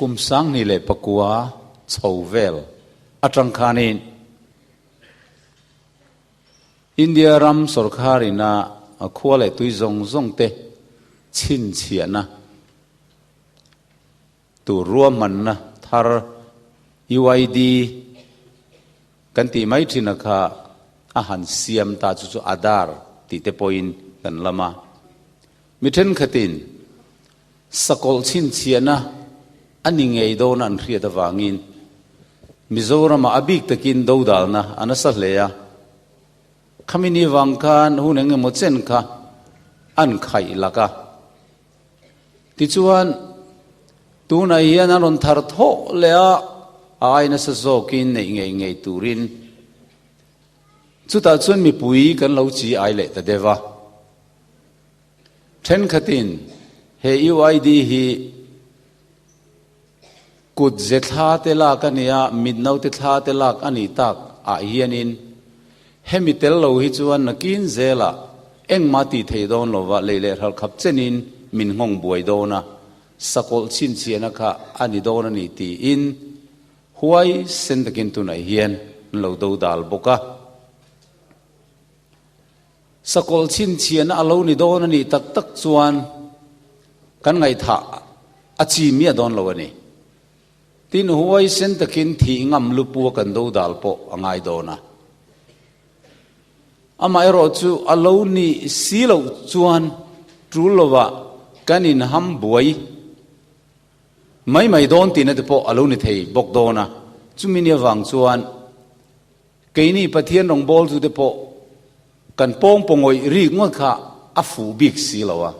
Kum 2009 chho vel atang khanin India ram sorkharin a khua leh tui zawng zawng te chhinchhiahna tur ruahmanna thar UID kan tih mai thin a kha a han siam ta chu chu Aadhaar tih te pawhin kan lam a. Mi thenkhatin sakawlh chhinchhiahna a ni ngei dawn an hriat avangin Mizoramah a bik takin dodalna a nasa hle a. Khami ni vang khan hun eng emaw chen kha an khaih lak a. Tichuan, tunah hian an rawn thar thawh leh a, a ai nasa zawkin neih ngei ngei turin chutah chuan mipui kan lo chi ai leh ta deuh a. Thenkhatin he UID hi kut ze thla te lak a nia, mit naute thla te lak a nih tak ah hianin hemi tel lo hi chuan nakin zelah engmah tih theih dawn lova lei leh hral khap chenin min nghawng buai dawn a, sakawlh chhinchhiahna kha a ni dawn a ni tiin huai sen takin tunah hian an lo do dal bawk a. Sakawlh chhinchhiahna a lo ni dawn a nih tak tak chuan kan ngaihthah a chi miah dawn lo a ni. Tin, huaisen takin thih ngam lupua kan dodal pawh a ngai dawn a. Amaherawh chu a lo nih si loh chuan tul lovah kan inham buai mai mai dawn tihna te pawh a lo ni thei bawk dawn a. Chumi ni avang chuan Keini Pathian rawngbâwl tute pawh kan pawngpawngawih rik ngawt kha a fuh bik si lo a.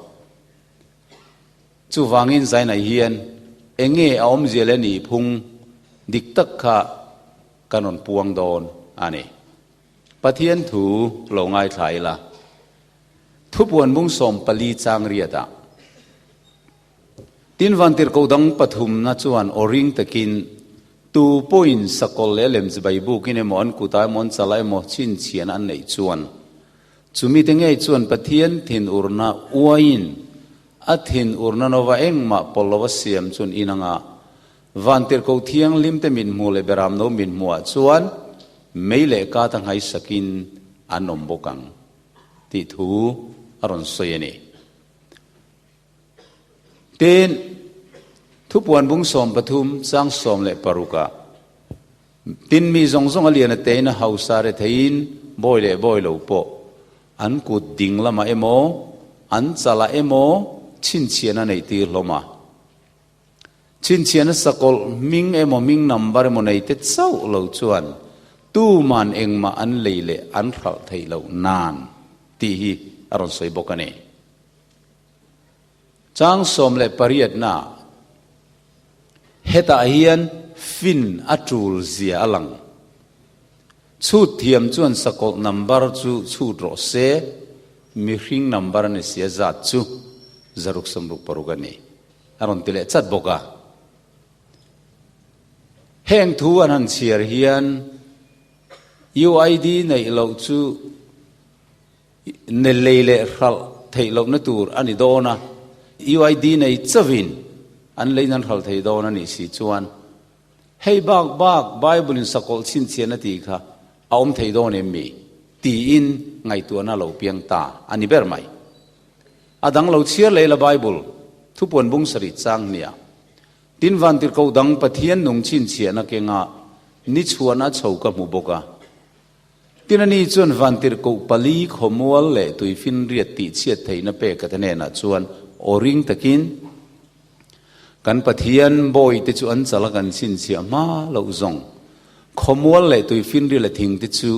Chuvangin Zaina hian eng nge a awmzia leh nih phung dik tak kha kan rawn puang dawn a ni. Pathian thu lo ngaithla ila. Thupuan bung 14 chang riatah Tin vantirhkoh dang pathumna chuan aw ring takin, Tu pawhin sakawlh leh lem chibai bukin emaw an kutah emaw an chalah emaw chhinchhiahna an neih chuan, chumite ngei chuan Pathian thinurna uaiin a thinurna nova engmah pawlh lova siam chuan inanga vantirhkoh thianghlimte mithmuh leh beramno mithmuhah chuan mei leh kata nghaisakin an awm bawk ang tih thu a rawn sawi a ni. Tin, thupuan bung 13 chang 16 ah, Tin, mi zawng zawng a lian a tein a hausa retheiin bawi leh bawi lo pawh an kut ding lamah emaw, an chalah emaw chhinchhiahna neih tir hlawm a. Chhinchhiahna sakawlh hming emaw hming number emaw nei te chauh lo chuan tuman engmah an lei leh an hralh theih loh nan tih hi a rawn sawi bawk a ni. Chang 18 na hetah hian fin a tul zia a lang. Chhut thiam chuan sakawlh number chu chhut rawh se, mihring number a ni sia zat chu 166 a ni a rawn ti leh chat bawk a. Heng thu an han chhiar hian UID neih loh chu Ne lei leh hralh theih lohna tur a ni dawn a, UID nei chauhin an leiin an hralh thei dawn a nih si chuan hei bak bak Bible in sakawlh chhinchhiahna tih kha a awm thei dawn em mi? tiin ngaihtuahna lo piang ta a ni ber mai. A dang lo chhiar leh la Bible thupuan bung sarih chang nia Tin vantirhkoh dang Pathian nung chhinchhiahna kenga ni chhuahna chho ka hmu bawk a. Tin ani chuan vantirhkoh pali khawmual leh tuifinriat tihchhiat theihna pek a te hnenah chuan aw ring takin, Kan Pathian bawite chu an chal a kan chhinchhiah hma loh zawng, khawmual leh tuifinriat leh thingte chu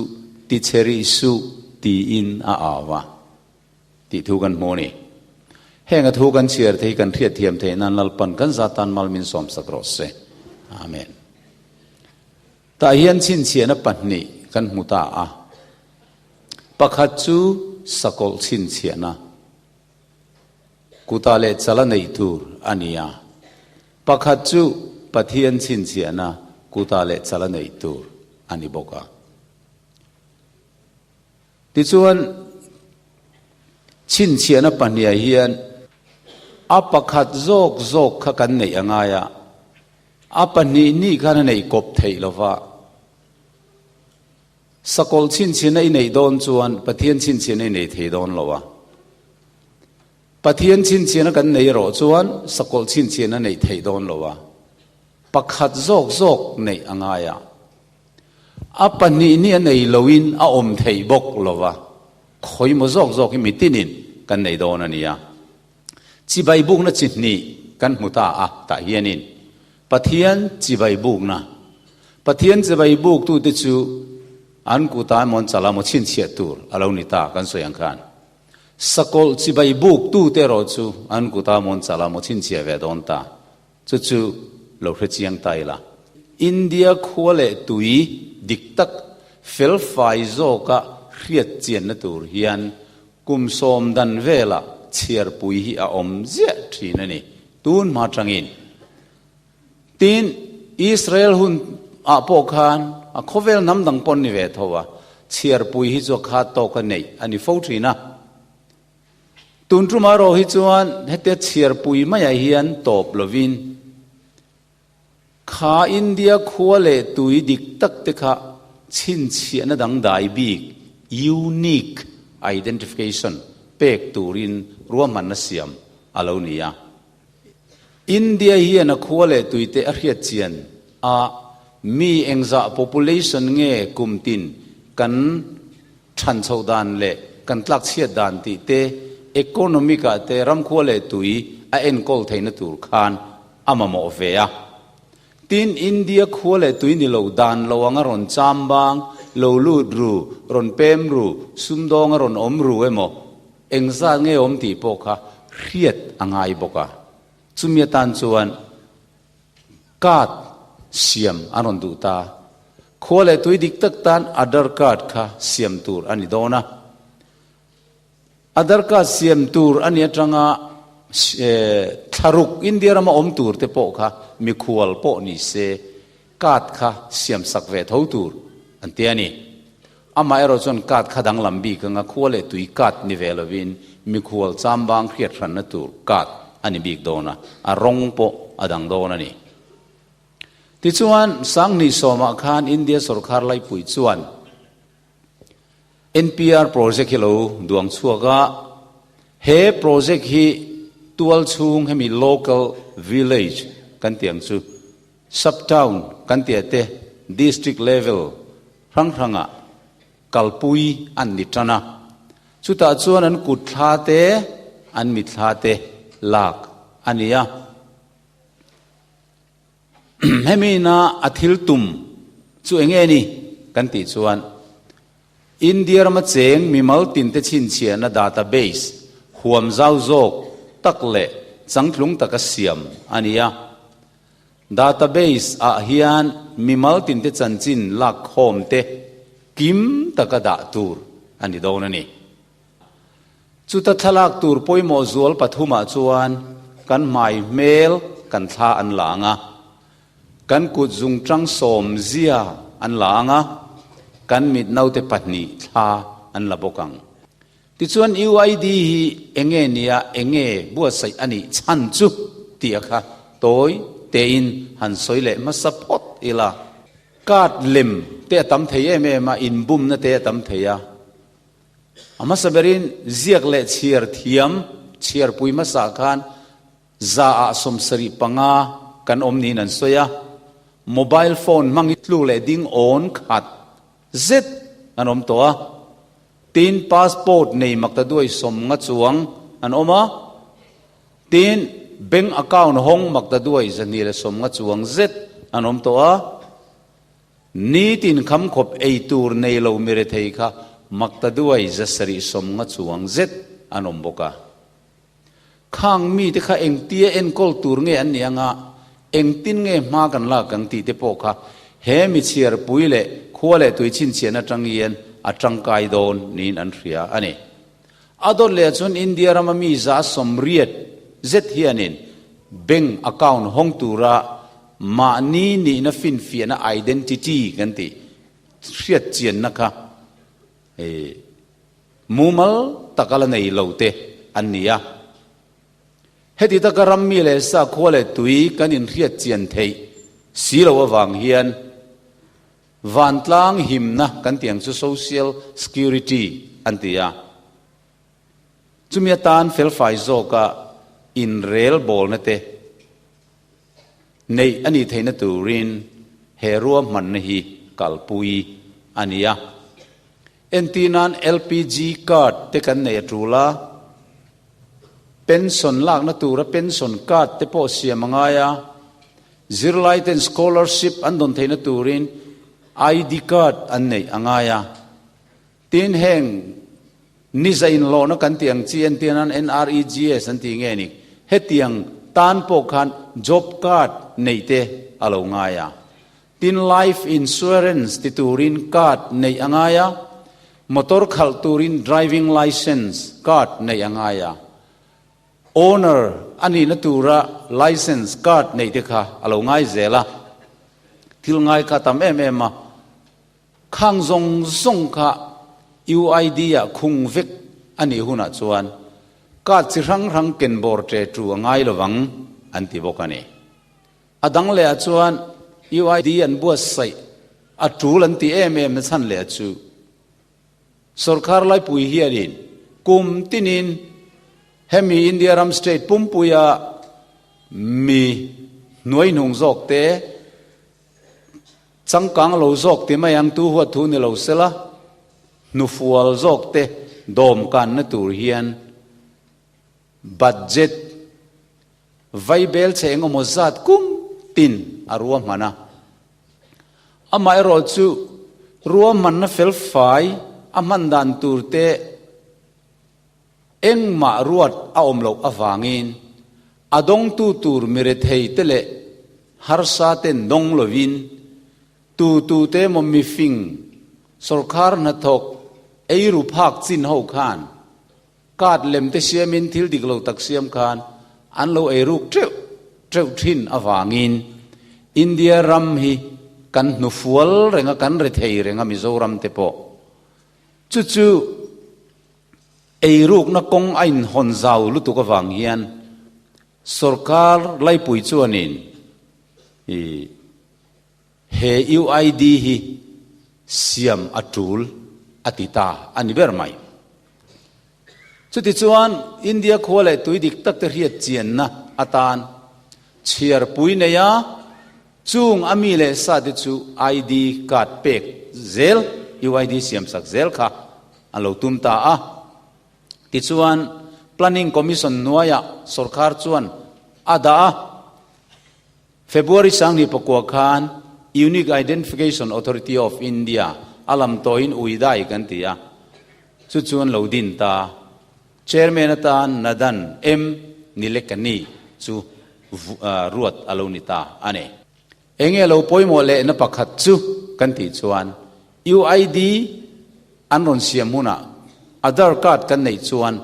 tichhe rih suh tiin a au a tih thu kan hmu a ni. Heng a thu kan chhiar te hi kan hriatthiam theih nan Lalpan kan zatan mal min sawmsak rawh se. Amen. Tah hian chhinchhiahna pahnih kan hmu ta a. Pakhat chu sakawlh chhinchhiahna, kuta leh chala neih tur a ni a. Pakhat chu Pathian chhinchhiahna, kuta leh chala neih tur a ni bawk a. Tichuan, chhinchhiahna pahniah hian a pakhat zawk zawk kha kan neih a ngai a. A pahnihnih khan a neih kawp theih lo va. Sakawlh chhinchhiahna i neih dawn chuan Pathian chhinchhiahna i nei thei dawn lo a. Pathian chhinchhiahna kan nei erawh chuan sakawlh chhinchhiahna neih theih dawn lo a. Pakhat zawk zawk neih a ngai a. A pahnihnih a nei loin a awm theih bawk lo va. Khawimaw zawk zawk hi mitinin kan nei dawn a nia. Chibai bukna chi hnih kan hmu ta a, tah hianin Pathian chibai bukna. Pathian chibai buktute chu an kuta emaw an chala emaw chhinchhiah tur a lo ni ta kan sawi ang khan. Sakawlh chibai buktute erawh chu an kuta emaw an chala emaw chhinchhiah ve dawn ta. Chu chu lo hre chiang ta ila. India khua leh tui dik tak felfai zawka hriat chianna tur hian Kum sawm dan velah chhiarpui hi a awm ziah thin a ni, tun hma tangin. Tin, Israel hun ah pawh khan a khawvel hnam dang pawn ni ve tho a, chhiarpui hi chu a khat tawk a neih a ni fo thin a. Tun tum erawh hi chuan hetia chhiarpui maiah hian tawp lovin, Kha India khua leh tui dik tak te kha chhinchhiahna dangdai bik, unique identification, pek turin ruahmanna siam a lo ni a. India hian a khua leh tui te a hriat chian a, mi engzah population nge kum tin kan than chhoh dan leh kan tlak chhiat dan tih te, economic ah te ram khua leh tui a enkawl theihna tur khan a mamawh ve a. Tin, India khua leh tui ni lo dan lo anga rawn cham bang, lo lut ru, rawn pem ru, sumdawnga rawn awm ru emaw, engzat nge awm tih pawh kha hriat a ngai bawk a. Chumi atan chuan card siam an rawn duh ta. Khua leh tui dik tak tan Aadhaar card kha siam tur a ni dawn a. Aadhaar card siam tur a nih atanga thlaruk India rama awm tur te pawh kha mikhual pawh ni se card kha siam sak ve tho tur an ti a ni. Amaherawh chuan card kha danglam bik anga khua leh tui card ni ve lovin mikhual chambang hriat hranna tur card a ni bik dawn a, a rawng pawh a dang dawn a ni. Tichuan Sanghnih sawmah khan India sawrkar laipui chuan, NPR project hi lo duang chhuak a, he project hi tual chhung hemi local village kan tih ang chu sub town kan tih ah te district level hrang hrang ah kalpui an ni tan a, chutah chuan an kut thla te an mitthla te lak a ni a. Hemi ina a thil tum chu eng nge ni kan tih chuan India rama cheng mimal tinte chhinchhiahna database huam zau zawk tak leh changtlung taka siam a ni a. Database ah hian mimal tinte chanchin lak khawm te kim taka dah tur a ni dawn a ni. Chuta thlalak tur pawimawh zual pathumah chuan kan hmai hmel kan thla an la ang a, kan kut zungtang sawmzia an la ang a, kan mit naute pahnih thla an la bawk ang. Tichuan UID hi enge nia enge buatsaih a nih chhan chu tih a kha tawi tein han sawi leh hmasa phawt ila. Card lem te a tam thei em em a, inbumna te a tam thei a. A hmasa berin ziak leh chhiar thiam chhiarpui hmasa khan za ah 75 kan awm niin an sawi a, mobile phone hmangin tluk leh ding awn khat zet an awm tawh a, tin passport nei maktaduai 50 chuang an awm a, tin bank account hawng maktaduai 250 chuang zet an awm tawh a. Nitin kham khawp ei tur nei lo mirethei kha maktaduai 750 chuang zet an awm bawk a. Khang mite kha engtia enkawl tur nge an nih anga engtin nge hma kan lak ang tih te pawh kha he mi chhiarpui leh khua leh tui chhinchhiahna atang hian a tangkai dawn niin an hria a ni. A dawt leh chuan India rama mi 80% zet hianin bank account hawng tura Mahni nihna finfiahna identity kan tih hriat chianna kha mumal taka la nei lo te an ni a. Heti taka rammi leh sakhua leh tui kan inhriat chian theih si loh avang hian vantlang himna kan tih ang chu social security an ti a. Chumi atan felfai zawka inrelbawlna te neih a nih theihna turin he ruahmanna hi kalpui a ni a. Entir nan LPG card te kan nei a tul a, pension lakna tura pension card te pawh siam a ngai a, zirlai ten scholarship an dawn theihna turin ID card an neih a ngai a. Tin heng niza inhlawhna kan tih ang chi entir nan NREGS an tih nge ni, hetiang tan pawh khan job card neih te a lo ngai a. Tin life insurance ti turin card neih a ngai a, motor khalh turin driving licence card neih a ngai a, owner a nihna tura licence card neih te kha a lo ngai zel a, thil ngai kha a tam em em a. Khang zawng zawng kha UID ah khung vek a nih hunah chuan card chi hrang hrang ken bawr ṭe ṭu a ngai lovang an ti bawk a ni. A dang leh ah chuan UID an buatsaih a ṭul an ti em em na chhan leh chu sorkar laipui hianin kum tinin hemi India ram state pumpuia mi hnuaihnung zawk te Changkang lo zawk ti mai ang tu huat thu ni lo sela, hnufual zawk te dawm kanna tur hian budget vaibel chhe engemaw zat kum tin a ruahman a. Amaherawh chu ruahmanna felfai a hman dan tur te engmah ruat a awm loh avangin a dawngtu tur mirethei te leh Harsa ten dawng lovin tu tu te emaw mifing sawrkhar hnathawk eiru phak chin ho khan card lem te siamin thil dik lo tak siam khan an lo eiruk teuh teuh thin avangin India ram hi kan hnufual reng a kan rethei reng a Mizoram te pawh chu chu eirukna kawng a inhawn zau lutuk avang hian Sorkar laipui chuanin i he UID hi siam a tul a ti ta a ni ber mai. Chutichuan India khua leh tui dik tak te hriat chianna atan chhiarpui nei a, chung a mi leh sa te chu ID card pek zel, UID siamsak zel kha an lo tum ta a. Tichuan, Planning Commission hnuaiah sorkar chuan a dah a, February 20 pakua khan Unique Identification Authority of India a lam tawhin UIDAI kan ti a, chu chuan lo din ta. Chairman atan Nadan M. Nilekani chu ruat a lo ni ta a ni. Enge lo pawimawh lehna pakhat chu kan tih chuan UID an rawn siam hunah Aadhaar card kan neih chuan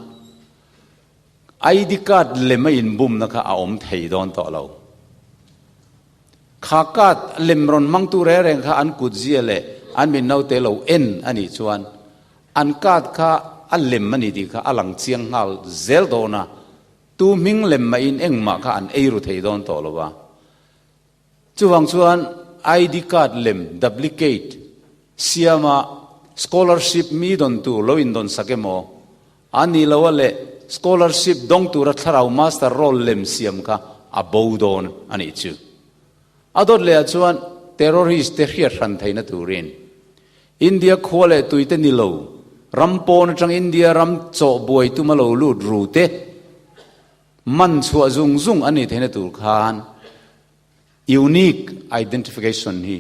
ID card lem a inbumna kha a awm thei dawn tawh lo. Kha card lem rawn hmangtu reng reng kha an kutzia leh an min naute lo en a nih chuan an card kha a lem a ni tih kha a lang chiang nghal zel dawn a, tu hming lem mahin engmah kha an ei ru thei dawn tawh lo va. Chuvang chuan ID card lem, duplicate, siama scholarship mi dawn tur lo indawn sak emaw, a nih loh a leh scholarship dawng tura thlarau master roll lem siam kha a bo dawn a nih chu. A dawt lehah chuan terrorist te hriat hran theihna turin India khua leh tuite ni lo, ram pawn atang India ram chawh buai tuma lo lut ru te, Man chhuah zung zung a nih theihna tur khan unique identification hi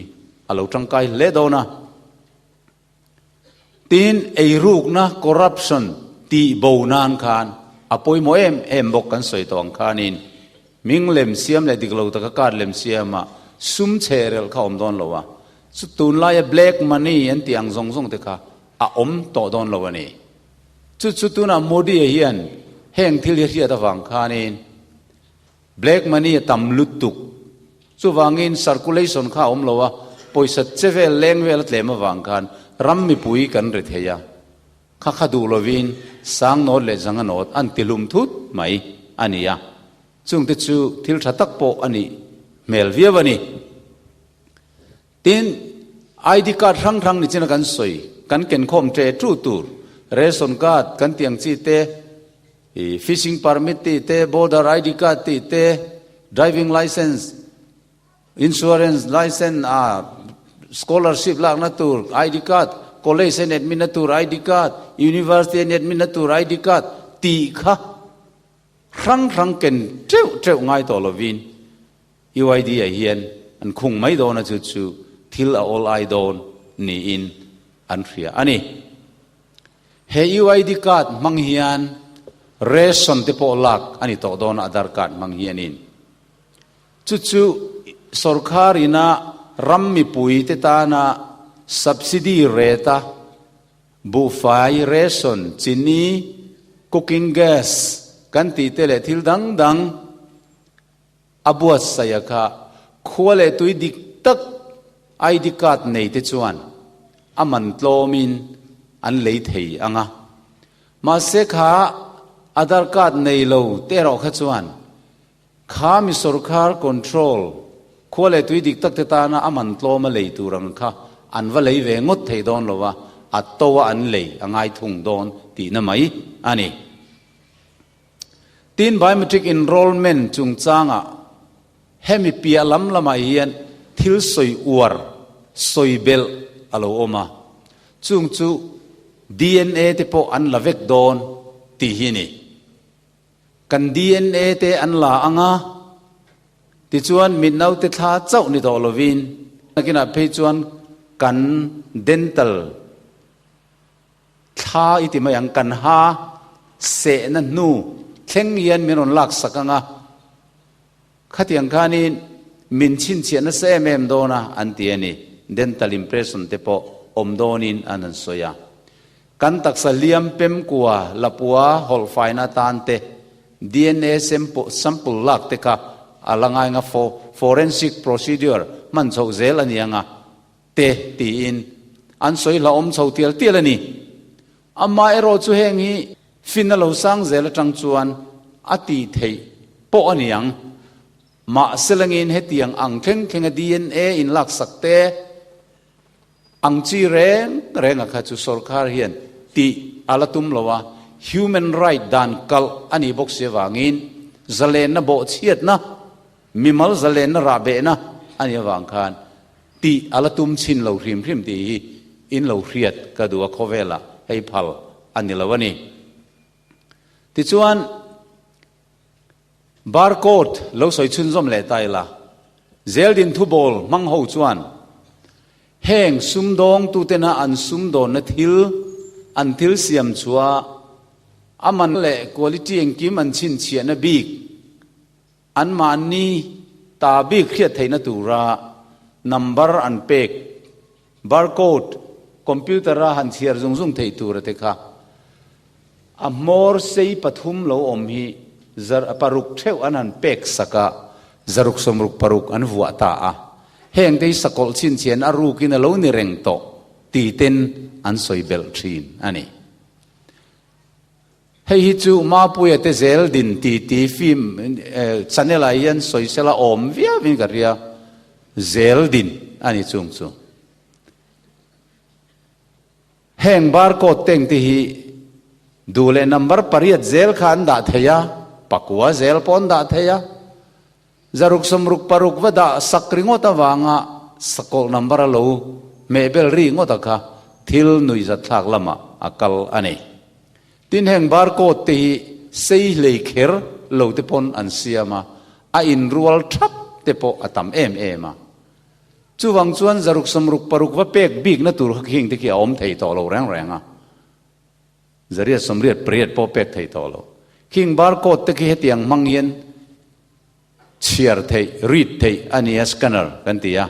a lo tangkai hle dawn a. Tin, eirukna, corruption, tih bo nan khan a pawimawh em em bawk kan sawi tawh ang khanin hming lem siam leh dik lo taka card lem siama sum chhehrelh kha a awm dawn lo a. Chu tunlaia black money an tih ang zawng zawng te kha a awm tawh dawn lo a ni. Chu chu tunah Modi-a hian heng thil hi hriat avang khanin black money a tam lutuk. Chuvangin circulation kha a awm lo a, pawisa che vel leng vel a tlem avang khan ram mipui kan ri thei a, kha kha duh lovin sang nawt leh zanga nawt an ti hlum thut mai a ni a. Chungte chu thil tha tak pawh a nih hmel viau a ni. Tin, ID card hrang hrang nichina kan sawi, kan kenkhawm ṭe ṭu tur, ration card kan tih ang chi te, fishing permit tih te, border ID card tih te, driving licence, insurance licence a scholarship lakna tur ID card, college an admit na tur ID card, university an admit na tur ID card tih kha hrang hrang ken teuh teuh ngai tawh lovin UID ah hian an khung mai dawn a chu chu thil a awl ai dawn niin an hria a ni. He UID card hmang hian ration te pawh lak a ni tawh dawn a Aadhaar card hmang hianin. Chu chu sorkar ina ram mipui te tana subsidy rate a buhfai, ration, chini, cooking gas kan tih te leh thil dang dang A buatsaih a kha khua leh tui dik tak ID card nei te chuan a man tlawmin an lei thei ang a. Mahse kha Aadhaar card nei lo te erawh kha chuan kha mi sorkar control khua leh tui dik tak te tana a man tlawm a lei tur ang kha an va lei ve ngawt thei dawn lo a, a to a an lei a ngai thung dawn tihna mai a ni. Tin, Biometric Enrollment chungchangah hemi piah lam lamah hian thil sawi uar, sawi belh a lo awm a, chung chu dna te pawh an la vek dawn tih hi a ni. Kan dna te an la ang a, tichuan mit naute thla chauh ni tawh lovin nakinah phei chuan kan dental Thla i ti mai ang, kan ha sehna hnu thleng hian min rawn lak sak ang a, khatiang khanin min chhinchhiah nasa em em dawn a an ti a ni. Dental impression te pawh awm dawnin an han sawi a. Kan taksa hliam pemkua lapua hawlh faina atan te dna sample lak te kha a la ngai ang a, forensic procedure hman chhoh zel a ni ang a. Te tiin an sawi hlauhawm chho tial tial a ni. Amaherawh chu heng hi fin a lo sang zel atang chuan a tih theih pawh a ni ang. Mahse langin hetiang ang thleng thlenga dna in laksak te ang chi reng renga kha chu sorkar hian tih a la tum lo a, human right dan kalh a nih bawk si avangin zalenna bawhchhiatna, mimal zalenna rahbehna a nih avang khan Tih a la tum chhin lo hrim hrim tih hi in lo hriat ka duh a khawvelah hei phal a ni lo a ni. Tichuan, barcode lo sawi chhunzawm leh ta ila, Zeldin thubawl hmang ho chuan heng sumdawngtutena an sumdawnna thil, an thil siam chhuah, a man leh quality engkim an chhinchhiahna bik, Anmahni ta bik hriat theihna tura number an pek, barcode, computer-a han chhiar zung zung theih tura te kha a hmawr sei pathum lo awm hi zar paruk theuh an han pek sak a, zaruk sawmruk paruk an vuah ta a. Heng te hi sakawlh chhinchhian a rukin a lo ni reng tawh ti ten an sawi belh thin a ni. Hei hi chu Mapuia te zel din ti ti film channel ah hian sawisel a awm viau in ka hria, zel din a ni chung chu. Heng barcode teng te hi duh leh number pariat zel kha an dah thei a, pakua zel pawh an dah thei a, zaruk sawmruk paruk va dah sak ringawt avanga sakawlh number a lo hmehbel ri ngawt a kha thil nuihzatthlak lamah a kal a ni. Tin heng barcode te hi sei hlei kher lo te pawn an siam a, a inrual thap te pawh a tam em em a. Chuvang chuan zaruk sawmruk paruk va pek bikna tur kha khing te khi a awm thei tawh lo reng reng a. Zariat sawmriat pariat pawh pek thei tawh lo. Khing barcode te khi hetiang hmang hian chhiar theih, read theih a ni a, scanner kan ti a.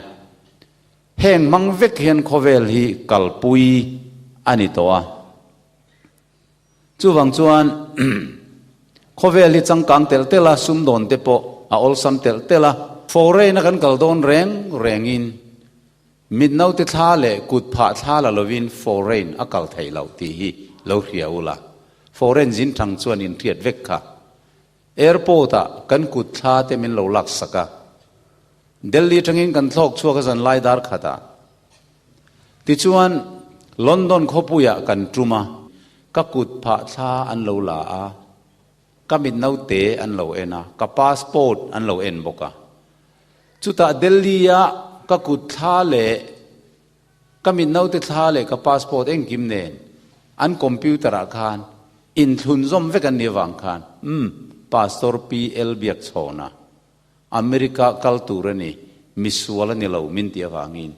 Heng hmang vek hian khawvel hi kalpui a ni tawh a. Chuvang chuan khawvel hi changkang telh telh a, sumdawn te pawh a awlsam telh telh a. Foreign a kan kal dawn reng rengin mit naute thla leh kut phah thla la lovin foreign a kal theih loh tih hi lo hria ula. Foreign zin thang chuan inhriat vek kha. Airport ah kan kut thla te min lo laksak a. Delhi atangin kan thlawk chhuak a zan lai dar khatah. Tichuan, London khawpuiah kan tum a, ka kut phah thla an lo la a, ka mit naute an lo en a, ka passport an lo en bawk a. Chutah Delhi-a ka kut thla leh ka mit naute thla leh ka passport engkim nen an computer-ah khan inthlun zawm vek an nih avang khan, umm, Pastor PL Biakchhawna, America kal tur a ni, misual a ni lo min tih avangin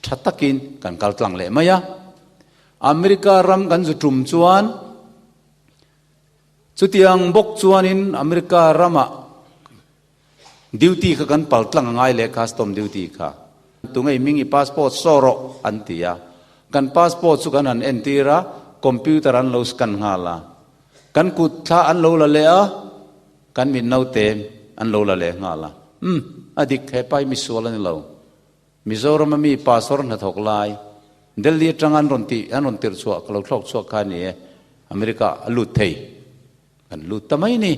tha takin kan kal tlang leh mai a. America ram kan zu tum chuan chutiang bawk chuanin America ramah duty kha kan pal tlang a ngai leh custom duty kha. Tunge i hming i passport saw rawh an ti a. Kan passport chu kan han entir a, computer an lo scan nghal a. Kan kut thla an lo la leh a. Kan mit naute an lo la leh nghal a. Umm, a dik he pai misual a ni lo. Mizoram a mi pastor hnathawk lai, Delhi atanga an rawn tih, an rawn tirh chhuah, ka lo thlawk chhuak kha a ni e. America a lut thei. Kan lut ta mai ni.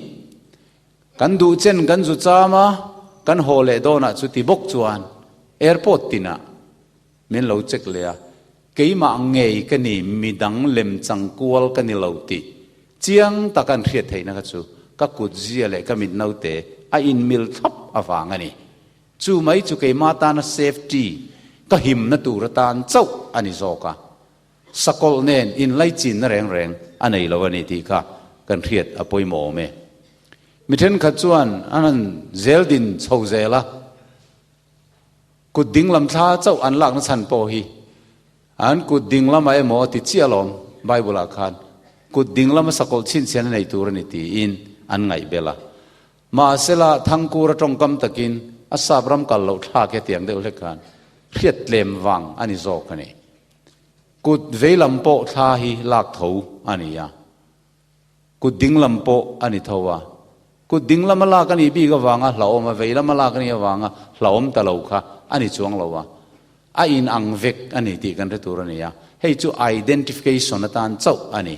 Kan duh chen kan zu cham a, kan haw leh dawnah chuti bawk chuan airport tinah Min lo check leh a, keimah ngei ka ni, midang lem chang kual ka ni lo tih chiang tak an hriat theihna kha chu ka kut zia leh ka mit naute a inmil thlap avang a ni. Chu mai chu keimah tana safety, ka himna tur atan chauh a ni zawk a, sakawlh nen inlaichinna reng reng a nei lo a ni tih kha kan hriat a pawimawh awm e. Mi thenkhat chuan an han zel din chho zel a. Kut dinglam thla chauh an lakna chhan pawh hi an kut dinglamah emaw a ti chiah alawm Bible-ah khan kut dinglama sakawlh chhinchhian a nei tur a ni tiin an ngaih bel a. Mahsela Thangkura tawngkam takin a sap ram kal loh thlak e tiang deuh hlek khan hriat tlem vang a ni zawk a ni. Kut veilam pawh thla hi lak tho a ni a. Kut dinglam pawh a ni tho a. Kut dinglama lak a nih bik avanga hlauhawm a, veilama lak a nih avanga hlauhawm ta lo kha a ni chuang lo a. A inang vek a ni tih kan hre tur a ni a. Hei chu identification atan chauh a ni.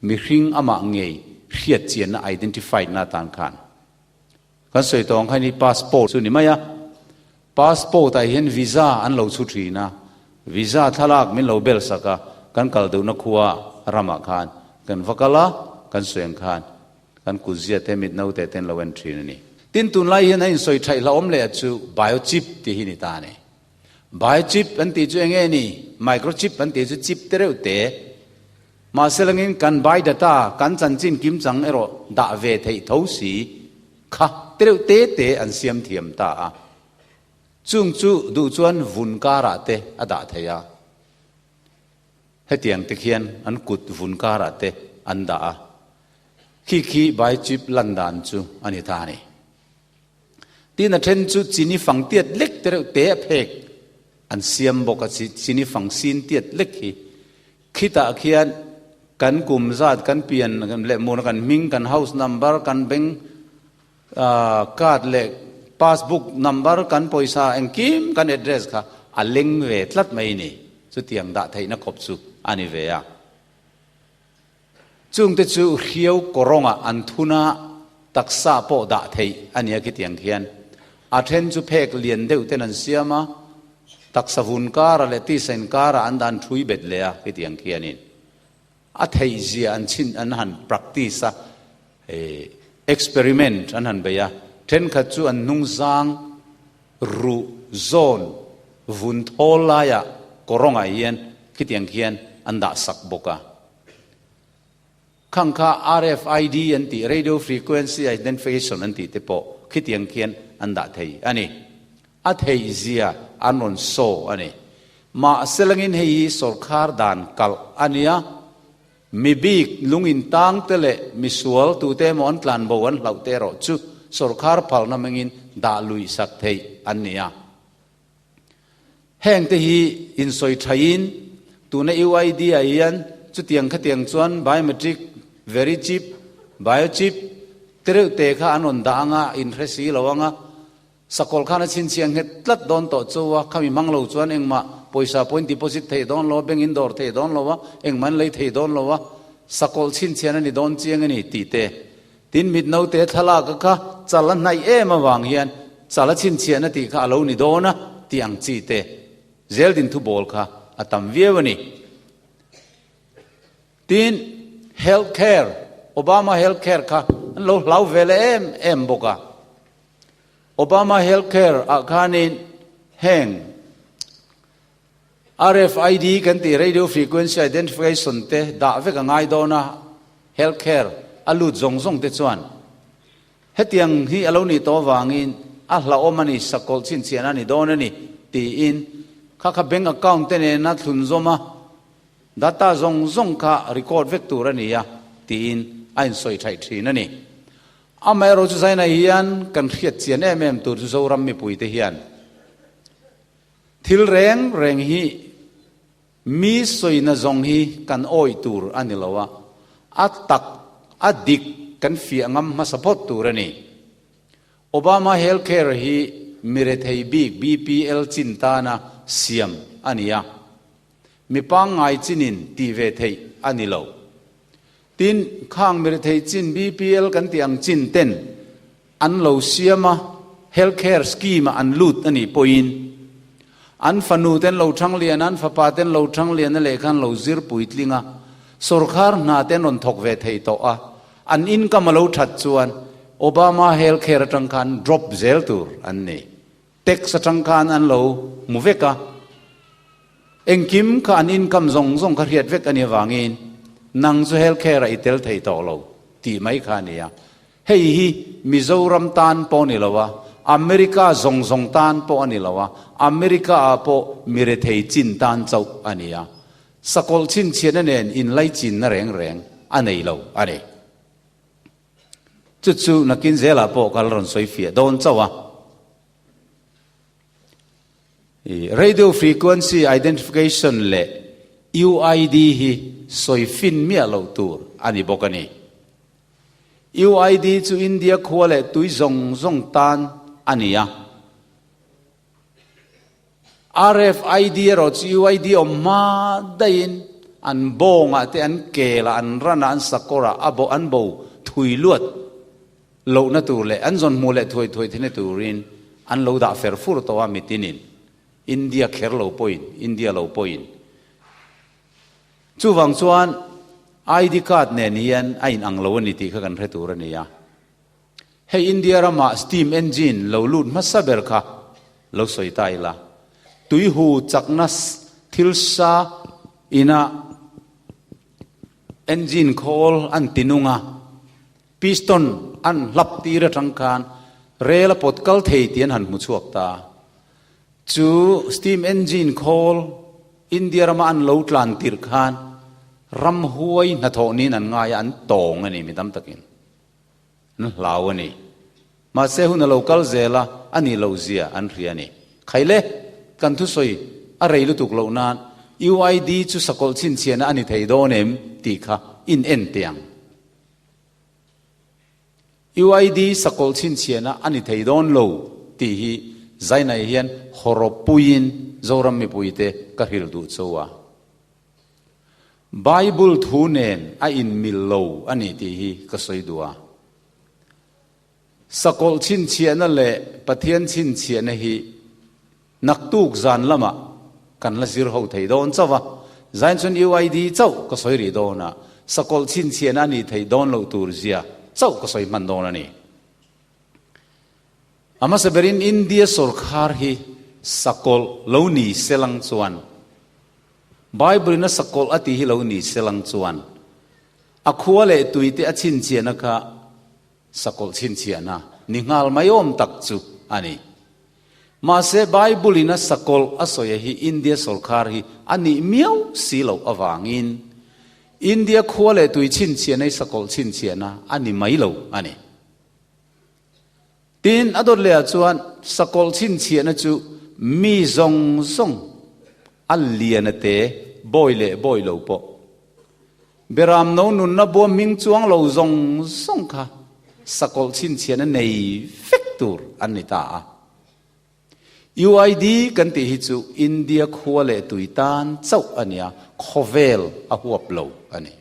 Mihring amah ngei hriat chianna identified na atan khan. Kan sawi tawh ang khan hi passport chu ni mai a. Passport ah hian visa an lo chhu thin a, visa thlalak min lo bel sak a, kan kal duhna khua ramah khan kan va kal a, kan sawi ang khan kan kutzia te mit naute te an lo en thin a ni. Tin, tunlai hian a insawi thaih hlauhawm leh chu biochip tih hi ni ta a ni. Biochip an tih chu eng nge ni? Microchip an tih chu chip te reuh te. Mahse langin kan bai data, kan chanchin kimchang erawh dah ve theih tho si kha tereuh te te an siam thiam ta a. Chung chu duh chuan vun karah te a dah thei a. Hetiang te khian an kut vun karah te an dah a. Khi khi bai chip lan dan chu a ni ta a ni. Tin a then chu chini fang tiat lek tereuh te a phek an siam bawk a, chini fang sin tiat lek hi. Khitah khian kan kum zat, kan pian leh hmuna kan hming, kan house number, kan bank card leh passbook number, kan pawisa engkim kan address kha a leng ve tlat mai ni. Chutiang dah theihna khawp chu a ni ve a. Chungte chu hriau kawrawngah an thun a, taksa pawh dah theih a nia khitiang khian. A then chu phek lian deuh ten an siam a, taksa vun karah leh tisa inkarah an dan thui bet leh a khitiang khianin. A theih zia an chhin an han practice a, experiment an han bei a, thenkhat chu an hnungzang ruh zawn vun thawl laiah kawrawngah hian khitiang khian an dah sak bawk a. Khang kha RFID an tih, Radio Frequency Identification an tih te pawh khitiang khian an dah thei a ni. A theih zia an rawn saw a ni. Mahse langin hei hi sawrkhar dan kalh a nia, mi bik lung in tang te leh misual tute emaw an tlan bo an hlauh te erawh chu sawrkhar phalna mangin dah luih sak theih an ni a. Heng te hi insawi thain tuna UID ah hian chutiang khatiang chuan biometric, verichip, biochip te reuh te kha an rawn dah anga inhre si lo anga sakawlh khan a chhinchhiah nghet tlat dawn tawh chu a, khami hmang lo chuan engmah pawisa pawhin deposit thei dawn lo a, bank in dawr thei dawn lo a, engmah an lei thei dawn lo a, sakawlh chhinchhiahna ni dawn chiang a ni tih te. Tin, mit naute thlalak a kha chal a hnaih em avang hian Sala chhinchhiahna tih kha a lo ni dawn a tih ang chi te zeldin thubawl kha a tam viau a ni. Tin, health care, Obama health care kha an lo hlau ve leh em em bawk a. Obama health care ah khanin heng RFID kan tih Radio Frequency Identification te dah vek a ngai dawn a, health care a lut zawng zawng te chuan hetiang hi a lo nih tawh avangin a hlauhawm a ni, sakawlh chhinchhiahna a ni dawn a ni tiin kha kha bank account te nena thlunzawm a data zawng zawng kha record vek tur a ni a tiin a insawi thaih thin a ni. Amaherawhchu chu Zaina hian kan hriat chian em em tur chu Zoram mipuite hian Thil reng reng hi mi sawina zawng hi kan awih tur a ni lo a, a tak, a dik kan fiah ngam hmasa phawt tur a ni. Obama Health Care hi mi rethei bik BPL chin tana siam a ni a, mi pangngai chinin tih ve theih a ni lo. Tin, khang mi rethei chin BPL kan tih ang chin ten An lo siam a, health care scheme ah an lut a nih pawhin an fanu ten lo thang lian a, an fapa ten lo thang lian a lehkha an lo zir puitling a, sorkar hna te an rawn thawk ve thei tawh a, an income a lo that chuan Obama health care atang khan drop zel tur an ni. Tax atang khan an lo hmu vek a, engkim kha an income zawng zawng kha hriat vek a nih avangin nang chu health care ah i tel thei tawh lo tih mai kha a ni a. Hei hi Mizoram tan pawh a ni lo a, America zawng zawng tan pawh a ni lo a, America ah pawh mi rethei chin tan chauh a ni a. Sakawlh chhinchhiahna nen inlaichinna reng reng a nei lo a ni. Chu chu nakin zelah pawh ka la rawn sawi fiah dawn chauh a. Radio frequency identification leh UID hi sawi fin miah loh tur a ni bawk a ni. UID chu India khua leh tui zawng zawng tan a ni a. RFID erawh chu UID awm hma daihin an bawngah te, an kelah, an ranah, an sakawrah a bo an bo thui luat lohna tur leh an zawn hmuh leh thuai thuai theihna turin an lo dah fer fur tawh a mitinin India kher lo pawhin, India lo pawhin. Chuvang chuan ID card nen hian a inang lo a ni tih kha kan hre tur a ni a. Hei India ramah steam engine lo lut hmasa ber kha lo sawi ta ila. Tuihu chakna thil sa ina engine khawl an ti nung a, piston an hlap tir atang khan rel a pawt kal thei tih an han hmu chhuak ta. Chu steam engine khawl India rama an lo tlan tirh khan ramhuai hnathawh niin an ngai a, an tawng a ni mi tam takin. An hlau a ni. Mahse hun a lo kal zel a, a nih loh zia an hria a ni. Khaile, kan thusawi a rei lutuk loh nan UID chu sakawlh chhinchhiahna a ni thei dawn em tih kha in en teh ang. UID sakawlh chhinchhiahna a ni thei dawn lo tih hi Zainai hian hawrawppuiin Zoram mipuite ka hrilh duh cho a. Bible thu nen a inmil lo a ni tih hi ka sawi duh a. Sakawlh chhinchhiahna leh Pathian chhinchhiahna hi Naktuk zan lamah kan la zir ho thei dawn chauh a, zain chuan UID chauh ka sawi rih dawn a, sakawlh chhinchhiahna a nih theih dawn loh tur zia chauh ka sawi hman dawn a ni. A hmasa berin India sawrkhar hi sakawlh lo ni selang chuan, Bible in a sakawlh a tih hi lo ni selang chuan, a khua leh tuite a chhinchhiahna kha Sakawlh chhinchhiahna ni nghal mai awm tak chu a ni. Mahse, Bible-in a sakawlh a sawi hi India sawrkar hi a nih miau si loh avangin India khua leh tui chhinchhiahna hi sakawlh chhinchhiahna a ni mai lo a ni. Tin, a dawt lehah chuan sakawlh chhinchhiahna chu mi zawng zawng a lian a te, bawi leh bawi lo pawh Beram no nunna bua hming chuang lo zawng zawng kha sakawlh chhinchhiahna nei vek tur an ni ta a. UID kan tih hi chu India khua leh tui tan chauh a nia, khawvel a huap lo a ni.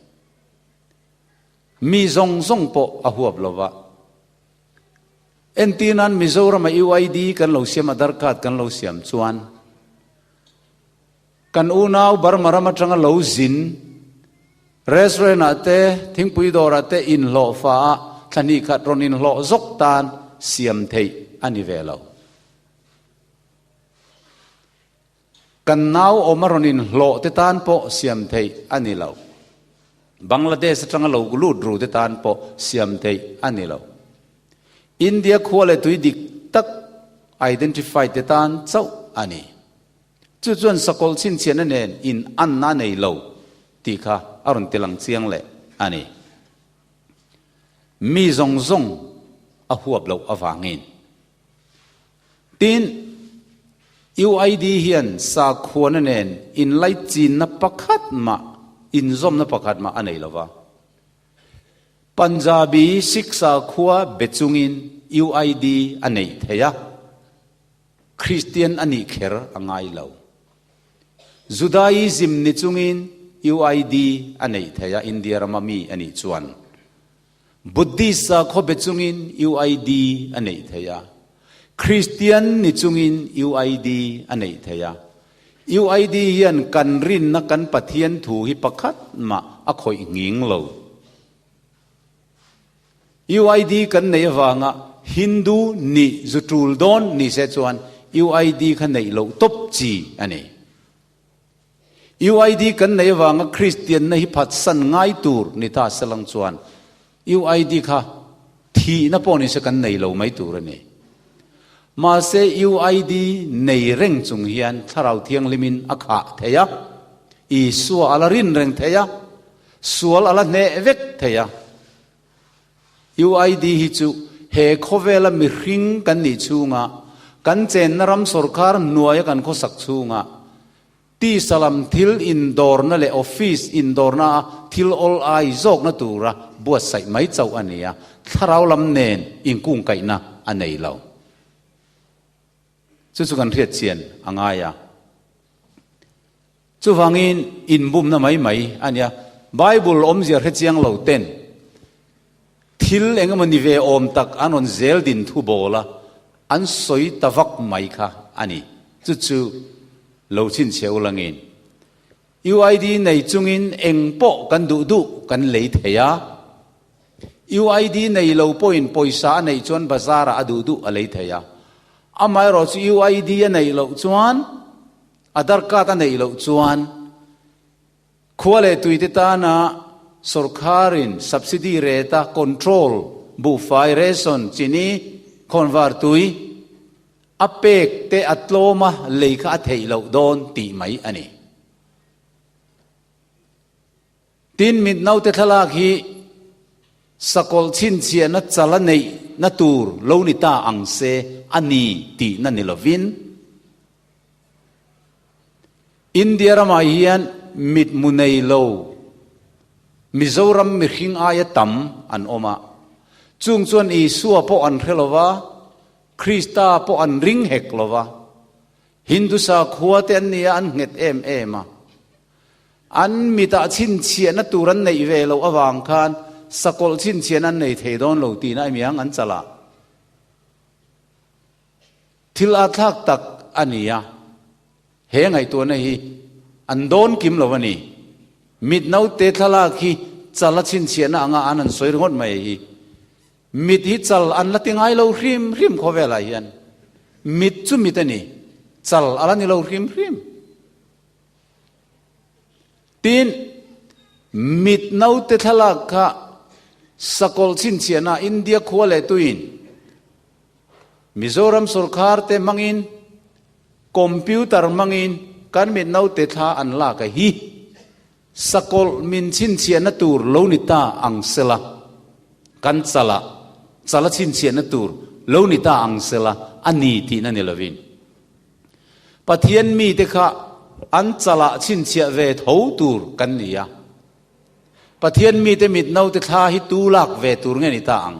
Mi zawng zawng pawh a huap lo va. Entirnan Mizorama UID kan lo siam Aadhar card kan lo siam chuan kan unau Burma ram atanga lo zin restaurant ah te thingpui dawr ah te inhlawh fa ah thla hnih khat rawn inhlawh zawk tan siam theih a ni ve lo. Kan nau awm a rawn inhlawh te tan pawh siam theih a ni lo. Bangladesh atanga lo lut ru te tan pawh siam theih a ni lo. India khua leh tui dik tak identify te tan chauh a ni. Chu chuan sakawlh chhinchhiahna nen in anna a nei lo tih kha a rawn tilang chiang leh a ni. Mi zawng zawng a huap loh avangin. Tin, UID hian sakhuana nen inlaichinna pakhat mah, inzawmna pakhat mah a nei lo va. Punjabi Sikh sakhua be chungin UID a neih thei a, Kristian a nih kher a ngai lo. Judaism ni chungin UID a neih thei a, India rama mi a nih chuan. Buddhist sakhaw be chungin UID a neih theih a, Kristian ni chungin UID a neih theih a. UID hian kan rinna kan Pathian thu hi pakhat mah a khawih nghing lo. UID kan neih avanga Hindu nih zu tul dawn ni se chuan UID kha neih loh tawp chi a ni. UID kan neih avanga Kristianna hi phatsan ngai tur ni ta selang chuan UID kha thihna pawh nise kan nei lo mai tur a ni. Mahse UID nei reng chung hian Thlarau Thianghlimin a khah thei a, Isua a la rin reng thei a, sual a la hneh vek thei a. UID hi chu he khawvela mihring kan nih chhunga kan chenna ram sawrkar hnuaia kan khawsak chhunga tisa lam thil indawrna leh office indawrna a thil awl ai zawkna tura buatsaih mai chauh a ni a, thlarau lam nen inkungkaihna a nei lo. Chu chu kan hriat chian a ngai a. Chuvangin inbumna mai mai a nia. Bible awmzia hre chiang lo ten thil eng emaw ni ve awm tak an rawn zel din thu bawl a, an sawi ta vak mai kha a ni. Chu chu lo chhinchhiah u langin UID nei chungin eng pawh kan duh duh kan lei thei a, UID nei lo pawhin pawisa a neih chuan bazar ah a duh duh a lei thei a. Amaherawhchu chu UID a neih loh chuan Aadhar card a neih loh chuan khua leh tuite tana sawrkharin subsidy rate a control, buhfai, ration, chini, khawnvar tui a pek te a tlawm a lei kha a theih loh dawn tih mai a ni. Tin, mit naute thlalak hi sakawlh chhinchhiahna chal a neihna tur lo ni ta ang se a ni tihna ni lovin, India ramah hian mitmu nei lo Mizoram mihring aia tam an awm a, chung chuan Isua pawh an hre lo va, Krista pawh an ring hek lo va, Hindu sakhua te an ni a, an nghet em em a. An mitah chhinchhiahna tur an neih ve loh avang khan sakawlh chhinchhiahna an nei thei dawn lo tihna emiang an chalh a. Thil atthlak tak a ni a, he ngaihtuahna hi an dawn kim lo a ni. Mit naute thlalak hi chal a chhinchhiahna anga an han sawi ringawt mai hi. Mit hi chal an la ti ngai lo hrim hrim khawvelah hian. Mit chu mit a ni, chal a la ni lo hrim hrim. Tin, mit naute thlalak kha sakawlh chhinchhiahna India khua leh tuin Mizoram sorkar te hmangin computer hmangin kan mit naute thla an lak a hi sakawlh min chhinchhiahna tur lo ni ta ang sela, kan chalah chala chhinchhiahna tur lo ni ta ang sela a ni tihna ni lovin. Pathian mite kha an chalah chhinchhiah ve tho tur kan ni a. Pathian mite mit naute thla hi tu lak ve tur nge ni ta ang?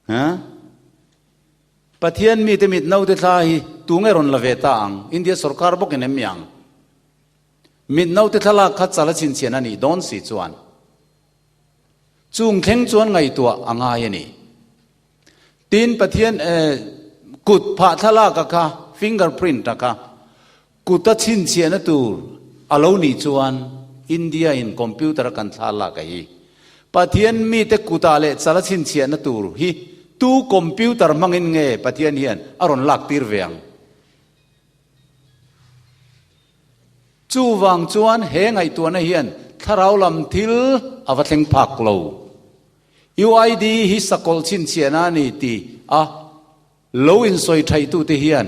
Ha? Pathian mite mit naute thla hi tu nge rawn la ve ta ang? India sorkar bawkin em mi ang? Mit naute thlalak kha chala chhinchhiahna nih dawn si chuan. Chung thleng chuan ngaihtuah a ngai a ni. Tin, Pathian kut phah thlalak a kha, finger print a kha, kut a chhinchhiahna tur a lo nih chuan India in computer a kan thlalak a hi. Pathian mite kutah leh chal a chhinchhiahna tur hi tu computer hmangin nge Pathian hian a rawn lak tir ve ang? Chuvang chuan he ngaihtuahna hian thlarau lam thil a va thleng phak lo. UID hi sakawlh chhinchhiahna a ni ti a lo insawi thaitute hian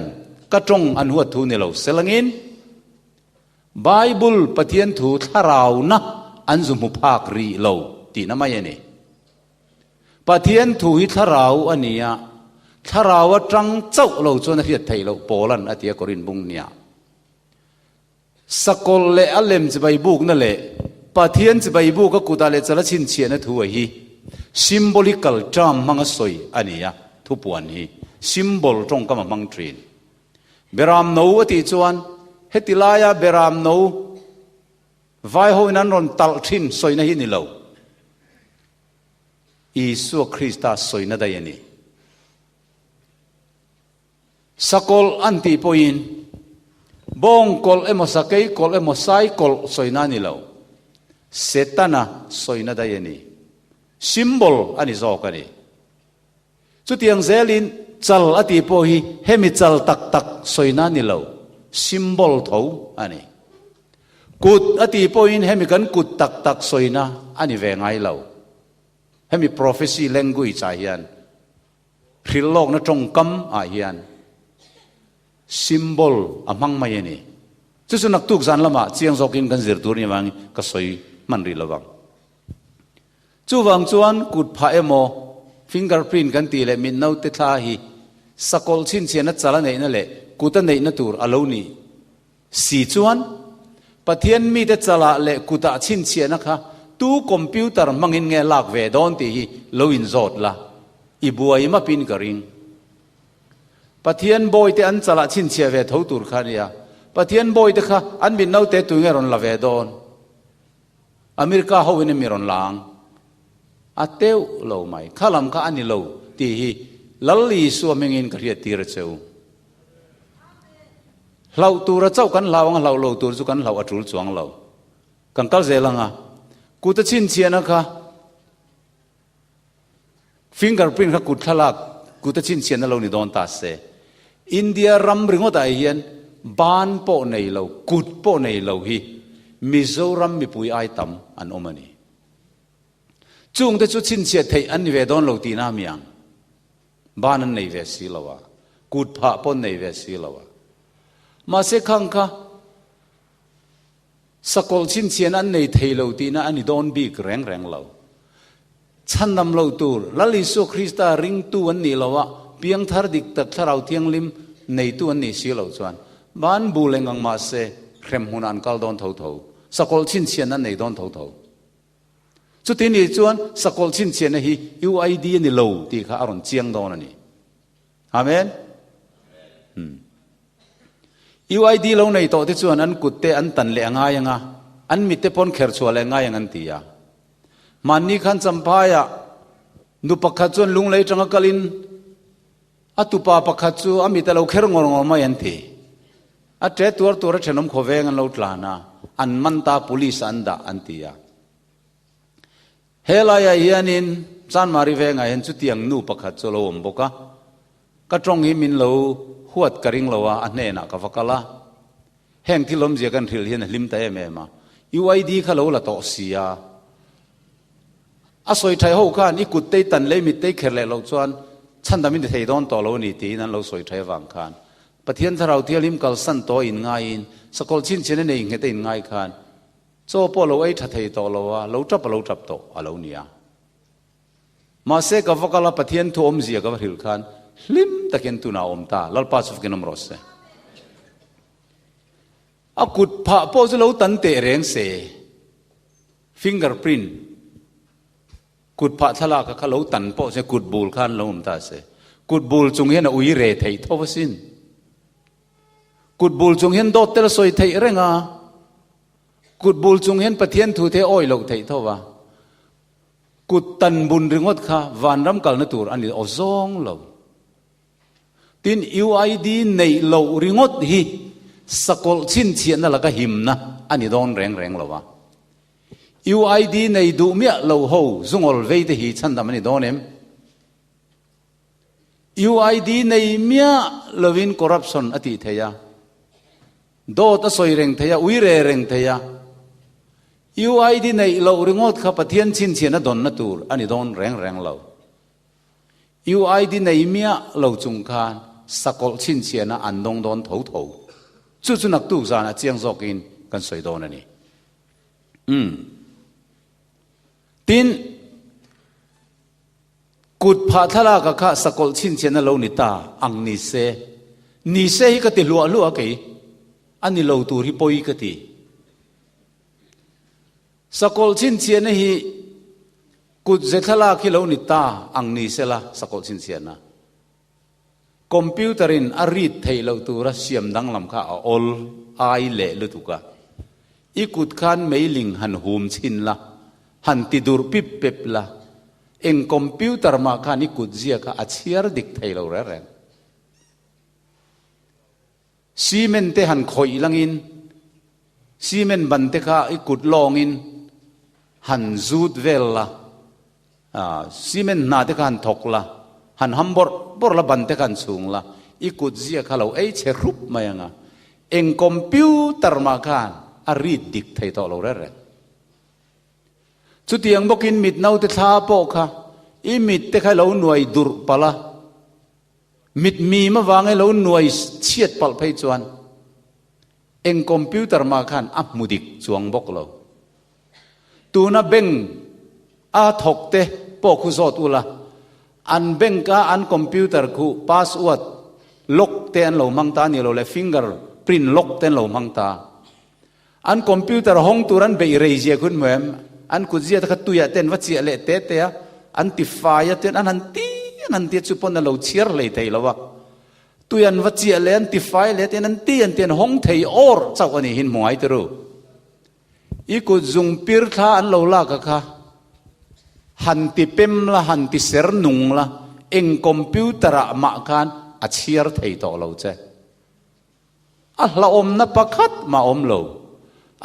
ka tawng an huat thu ni lo selangin Bible Pathian thu thlarauna an zu hmu phak rih lo tihna mai a ni. Pathian thu hi thlarau a ni a, thlarau atang chauh lo chuan a hriat theih loh Paula'n a ti a Korin bung hniah. Sakawlh leh a lem chibai bukna leh Pathian chibai buk a kutah leh chala chhinchhiahna thu a hi symbolical term hmanga sawi a ni a, thupuan hi symbol tawngkam a hmang thin. Beram no a tih chuan heti laia beram no vai hoin an rawn talh thin sawina hi ni lo. Isua Krista sawina daih a ni. Sakawlh an tih pawhin bawng kawlh emaw sakei kawlh emaw sai kawlh sawina a ni lo. Setana sawina daih a ni. Symbol a ni zawk a ni. Chutiang zelin chal a tih pawh hi hemi chal tak tak sawina a ni lo, symbol tho a ni. Kut a tih pawhin hemi kan kut tak tak sawina a ni ve ngai lo. Hemi prophecy language ah hian Hrilh lawkna tawngkam ah hian symbol a hmang mai a ni. Chu chu naktuk zan lamah chiang zawkin kan zir tur ni avangin ka sawi hman rih lovang. Chuvang chuan kut phah emaw finger print kan tih leh mit naute thla hi sakawlh chhinchhiahna chal a neihna leh kut a neihna tur a lo nih Si chuan, Pathian mite chalah leh kutah chhinchhiahna kha tu computer hmangin nge lak ve dawn tih hi lo inzawt la, i buai mapin ka ring. Pathian bawite an chalah chhinchhiah ve tho tur kha a nia. Pathian bawite kha an mit naute tu nge rawn la ve dawn? America hoin emi rawn la ang? A teuh lo mai. Kha lam kha a ni lo tih hi Lal Isua hmingin ka hriattir a che u. Hlauh tura chauh kan hlau ang a, hlauh lo tur chu kan hlauh a tul chuang lo. Kan kal zel ang a, kut a chhinchhiahna kha finger print kha kut thlalak kut a chhinchhiahna lo ni dawn ta se. India ram ringawtah hian ban pawh nei lo, kut pawh nei lo hi Mizoram mipui ai tam an awm a ni. Chungte chu chhinchhiah theih an ni ve dawn lo tihna a mi ang. Ban an nei ve si lo a, kut phah pawh an nei ve si lo a. Mahse khang kha sakawlh chhinchhian an nei thei lo tihna a ni dawn bik reng reng lo. Chhandam lo tur Lal Isua Krista ringtu an nih lo a, piangthar dik tak Thlarau Thianghlim neitu an nih si lo chuan ban bul eng ang mahse hremhmunah an kal dawn tho tho, sakawlh chhinchhian an nei dawn tho tho. Chuti nih chuan sakawlh chhinchhiahna hi UID a ni lo tih kha a rawn chiang dawn a ni. Amen. Hmm. UID lo nei tawh te chuan an kut te an tan leh a ngai anga, an mit te pawn kher chhuah leh ngai ang an ti a. Hmanni khan Champhaiah nu pakhat chuan lunglei tanga kalin a tupa pakhat chu a mit a lo kher ngawr ngawr mai an ti. A ṭe tuar tuar a ṭhenawm khawveng an lo tlan a, an man ta police an dah an ti a. He laiah hianin Chanmari vengah hian chutiang nu pakhat chu a lo awm bawk a, ka ṭawng hi min lo huat ka ring lo a, a hnenah ka va kal a. Heng thil awmzia kan hrilh hian a hlim ta em em a, UID kha lo la tawh si a, a sawi ṭhai ho khan i kut tei tan leh i mit tei kher leh loh chuan chhandam in ti thei dawn tawh lo a ni tiin an lo sawi ṭhai avang khan Pathian Thlarau Thianghlim kalsan tawh a inngaiin, sakawlh chhinchhian a nei nghet a inngai khan, chaw pawh lo ei tha thei tawh lo a, lo tap a lo tap tawh a lo ni a. Mahse ka va kal a, Pathian thu awmzia ka va hrilh khan, hlim takin tunah a awm ta, Lalpa chu fakin awm rawh se. A kut phah pawh chu lo tan teh reng se, finger print, Kut phah thlalak a kha lo tan pawh se kut bul khan lo awm ta se. Kut bul chung hian a ui re theih tho asin. Kut bul chung hian dawt tel sawi theih reng a. Kut bul chung hian Pathian thu te awi loh theih tho va. Kut tan bun ringawt kha vanram kalna tur a ni aw zawng lo. Tin, UID neih loh ringawt hi sakawlh chhinchhiahna laka himna a ni dawn reng reng lo a. UID nei duh miah lo ho zungawl vei te hi chhandam a ni dawn em? UID nei miah lovin corruption a tih theih a, dawt a sawi reng theih a, ui re reng theih a. UID neih loh ringawt kha Pathian chhinchhiahna dawnna tur a ni dawn reng reng lo. UID nei miah lo chung khan sakawlh chhinchhiahna an dawng dawn tho tho. Chu chu naktuk zanah chiang zawkin kan sawi dawn a ni. Umm. Tin, kut phah thlalaka kha sakawlh chhinchhiahna lo ni ta ang ni se, ni se hi ka ti hluah hluah a kei, a ni lo tur hi pawi ka ti. Sakawlh chhinchhiahna hi Kut ze thlalak hi lo ni ta ang ni sela sakawlh chhinchhiahna. Computer in a read theih loh tura siam danglam kha a awl ai leh lutuk a. I kut khan meiling han hum chhin la, han ti durh pip pep la, eng computer mah khan i kut zia kha a chhiar dik thei lo reng reng. Cement te han khawih langin cement ban te kha i kut lawngin han zut vel la, cement hna te kha han thawk la, han ham bawrh bawrh la, ban te kha han chhung la, i kut zia kha lo ei chhe hrup mai ang a, eng computer mah khan a read dik thei tawh lo reng reng. Chutiang bawkin mit naute thla pawh kha i mit te kha lo nuai durh palh a, Mit mim avanga lo nuai chhiat palh phei chuan eng computer mah khan a hmu dik chuang bawk lo. Tuna bank a thawk te pawh khu zawt ula, an bank a an computer khu password lock te an lo hmang ta a ni lo le finger print lock te an lo hmang ta. An computer hawng tur an beih rei zia khun hmu em? An kut zia te kha tuiah te an va chiah leh te te a, an ti fai a chuan an han ti an han ti a chu pawn a lo chhiar hlei thei lo a. Tui an va chiah leh an ti fai leh ten an ti an ti an hawng thei awr chauh a ni hin hmu ngai ti ru. I kut zung pir thla an lo lak a kha han ti pem la han ti ser nung la eng computer ah mah khan a chhiar thei tawh lo che. A hlauhawmna pakhat mah awm lo.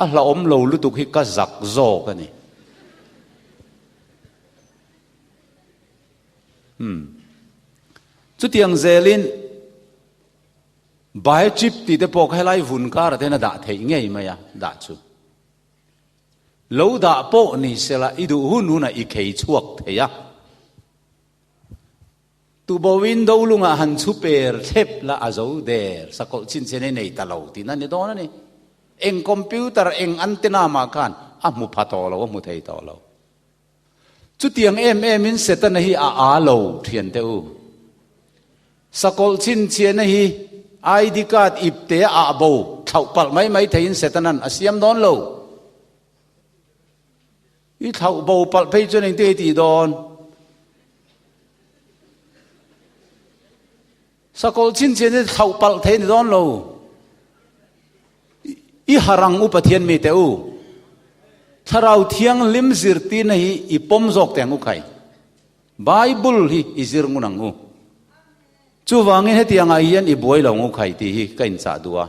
A hlauhawm lo lutuk hi ka zak zawk a ni. Hmm. Chutiang zelin biochip tih te pawh kha helai vun karah te hian a dah theih ngei mai a, dah chu. Lo dah pawh ni sela i duh hun hunah i khei chhuak thei a. Tuboin dolungah han chhu per thlep la a zo der, sakawlh chhinchhian ei nei ta lo tihna a ni dawn a ni. Eng computer, eng antenna mah khan a hmu pha tawh lo, a hmu thei tawh lo. Chutiang em emin Setana hi a aa lo thian teh u. Sakawlh chhinchhiahna hi ID card ipte a ah bo thlauh palh mai mai theiin Setana'n a siam dawn lo. I thlauh bo palh phei chuan engtin i tih dawn? Sakawlh chhinchhiah hi thlauh palh thei a ni dawn lo. I harang u Pathian mi teh u. Thlarau Thianghlim zirtirna hi i pawm zawk teh ang u khai. Bible hi i zir ngun ang u. Chuvangin hetiangah hian i buai lo ang u khai tih hi ka inchah duh a.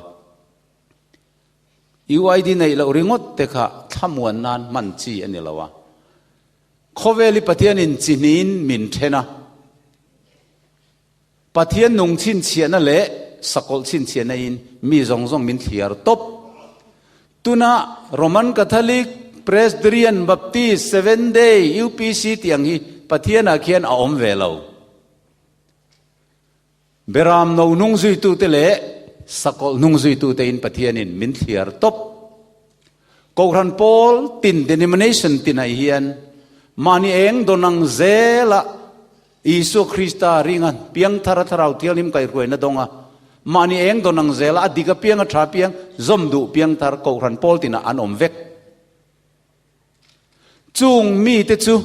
UID neih loh ringawt te kha thlamuan nan hman chi a ni lo a. Khawvel hi Pathianin chi hnihin min then a. Pathian nung chhinchhiahna leh sakawlh chhinchhiahna in mi zawng zawng min thliar tawp. Tuna Roman Catholic, Presbyterian, Baptist, Seventh Day, UPC tih ang hi Pathianah khian a awm ve lo. Beram no hnung zuitute leh sakawlh hnung zuitute in Pathianin min thliar tawp. Kohhran pawl tin denomination tinah hian mahni eng dawn ang zela Isua Krista ringa piangthar a Thlarau Thianghlim kaihhruaina dawnga mahni eng dawn ang zela a dik apiang a tha apiang zawm duh piangthar kohhran pawl tinah an awm vek. Chung mite chu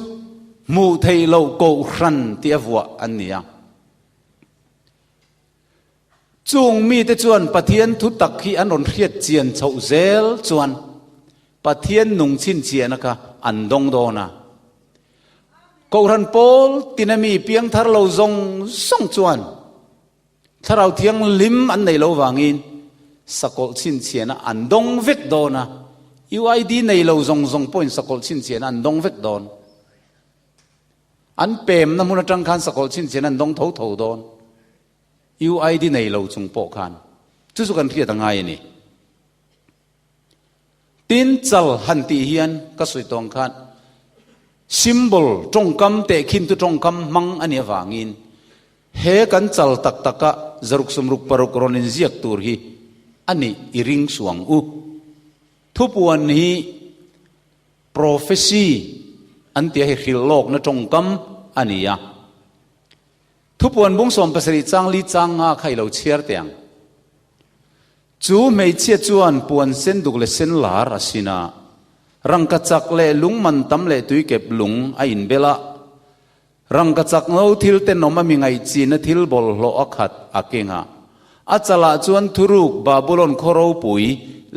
hmuh theih loh kohhran tih a vuah an ni a. Chung mite chuan Pathian thu tak hi an rawn hriat chian chhoh zel chuan Pathian nung chhinchhiahna kha an dawng dawn a. Kohhran pawl tina mi piangthar lo zawng zawng chuan Thlarau Thianghlim an neih loh vangin sakawlh chhinchhiahna an dawng vek dawn a, UID nei lo zawng zawng pawhin sakawlh chhinchhiahna an dawng vek dawn. An pemna hmun atang khan sakawlh chhinchhiahna an dawng tho tho dawn. UID nei lo chung pawh khan. Chu chu kan hriat a ngai a ni. Tin, chal han tih hian ka sawi tawng khan symbol tawngkam tehkhintu tawngkam hmang a nih avangin he kan chal tak taka zaruk sumruk paruk rawn inziak tur hi a nih i ring suang u. Thupuan hi prophecy an tia hi hrilh lawkna tawngkam a ni a. Thupuan bung 17 chang li chang nga kha i lo chhiar teh ang. Chu hmeichhia chuan puan sen duk leh sen lar a sin a, rangkachak leh lung man tam leh tuikep lung a inbel a, rangkachak ngo thil tenawm a mi ngaihchina thil bawlhhlawh a khat a keng a. A chalah chuan thuruk Babulon khaw ropui,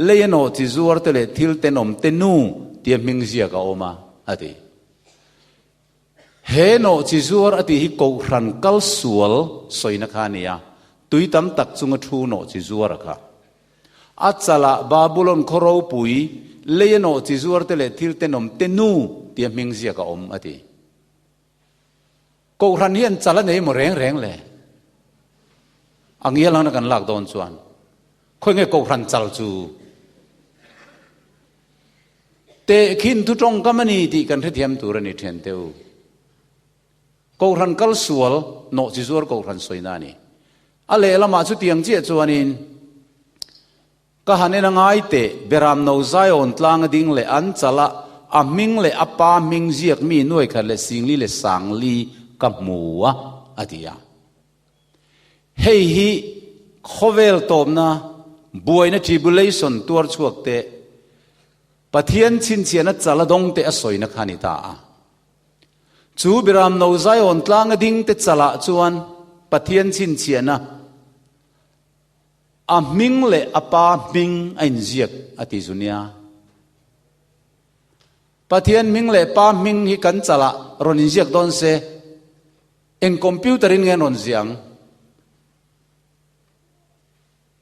lei a nawh chi zuar te leh thil tenawm te nu tia hming ziak a awm a, a ti. He nawh chi zuar a tih hi Kohhran kal sual sawina kha a ni a, tui tam tak chunga thu nawh chi zuar a kha. A chalah Babulon khaw ropui, leia nawh chi zuar te leh thil tenawm te nu tia hming ziak a awm a ti. Kohhran hian chal a nei maw reng reng le? A ngial angna kan lak dawn chuan khawi nge Kohhran chal chu? Tehkhin thu tawngkam a ni tih kan hrethiam tur a ni thian teu. Kohhran kal sual nawh chi zuar kohhran sawina a ni. A lehlamah chutiang chiah chuanin ka han en a ngai teh Beram no Zion tlang a ding leh an chala a hming leh a pa hming ziak mi nuai khat leh singli leh sangli ka hmu a a ti a. Hei hi khawvel tawpna buaina tribulation tuar chhuak te, Pathian chhinchhiahna chal a dawng te a sawina kha a ni ta a. Chu Biram no Zion tlang a ding te chalah chuan Pathian chhinchhiahna a hming leh a pa hming a inziak a ti zu nia. Pathian hming leh pa hming hi kan chalah rawn inziak dawn se, Eng computer in nge an rawn ziah ang?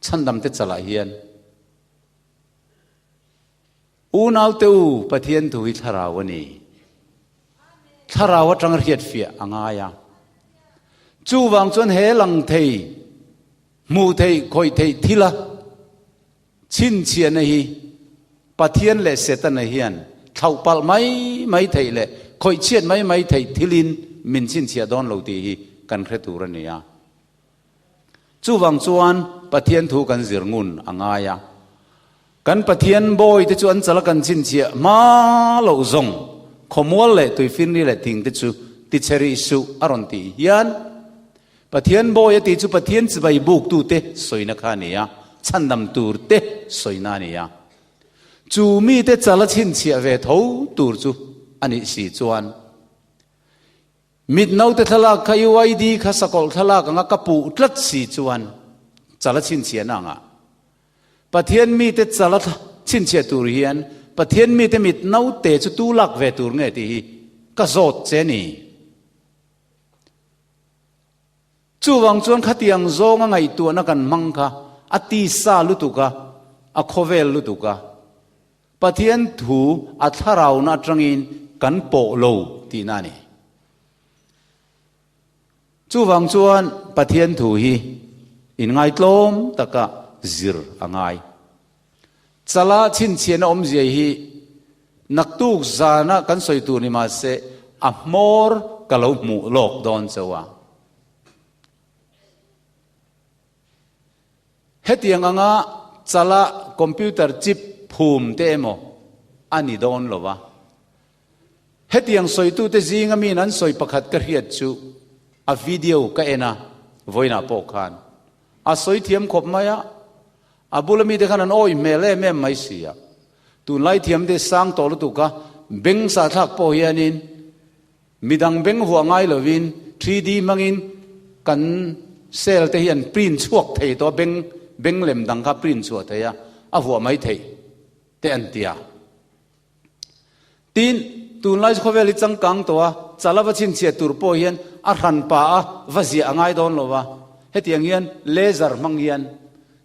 Chhandam te chalah hian Unau te u, Pathian thu hi thlarau a ni. Thlarau atang hriat fiah a ngai a. Chuvang chuan he lang thei, hmuh theih, khawih theih thila Chhinchhiahna hi Pathian leh Setana hian thlauh palh mai mai theih leh khawih chhiat mai mai theih thilin min chhinchhiah dawn lo tih hi kan hre tur a ni a. Chuvang chuan Pathian thu kan zir ngun a ngai a. Kan Pathian bawi te chu an chala kan chhinchhiah hma loh zawng khawmual leh tuifinri leh thing te chu tichhe rih suh a rawn tih hian Pathian bawi a tih chu Pathian chibai buktute sawina kha a ni a, chhandam turte sawina a ni a. Chu mite chal a chhinchhiah ve tho tur chu a nih si chuan mit naute thlalak kha UID kha sakawlh thlalak anga ka puh tlat si chuan chal a chhinchhiahna angah Pathian mite chal a chhinchhiah tur hian Pathian mite mit naute chu tu lak ve tur nge tih hi ka zawt che a ni. Chuvang chuan khatiang zawnga ngaihtuahna kan hmang kha a tisa lutuk a, a khawvel lutuk a. Pathian thu a thlarauna atangin kan pawh lo tihna a ni. Chuvang chuan Pathian thu hi inngaitlawm taka zir a ngai. Chala chhinchhiahna awmzia hi naktuk zana kan sawi tur ni mahse a hmawr ka lo hmuh lawk dawn chauh a. Hetiang anga chala computer chip phum te emaw a ni dawn lo va. Hetiang sawitute zinga miin an sawi pakhat ka hriat chu a video ka en a, vawiinah pawh khan a sawi thiam khawp mai a. A bula mite khan an awih hmel em em mai si a. Tunlai thiam te sang tawh lutuk a, beng sahthlak pawh hianin midang beng vuah ngai lovin 3D hmangin kan cell te hi an print chhuak thei tawh a, beng beng lem dang kha print chhuah thei a, a vuah mai theih te an ti a. Tin, tunlai chu khawvel hi changkang tawh a, Chal a va chhinchhiah tur pawh hian a hran pa a va ziah a ngai dawn lo va, hetiang hian laser hmang hian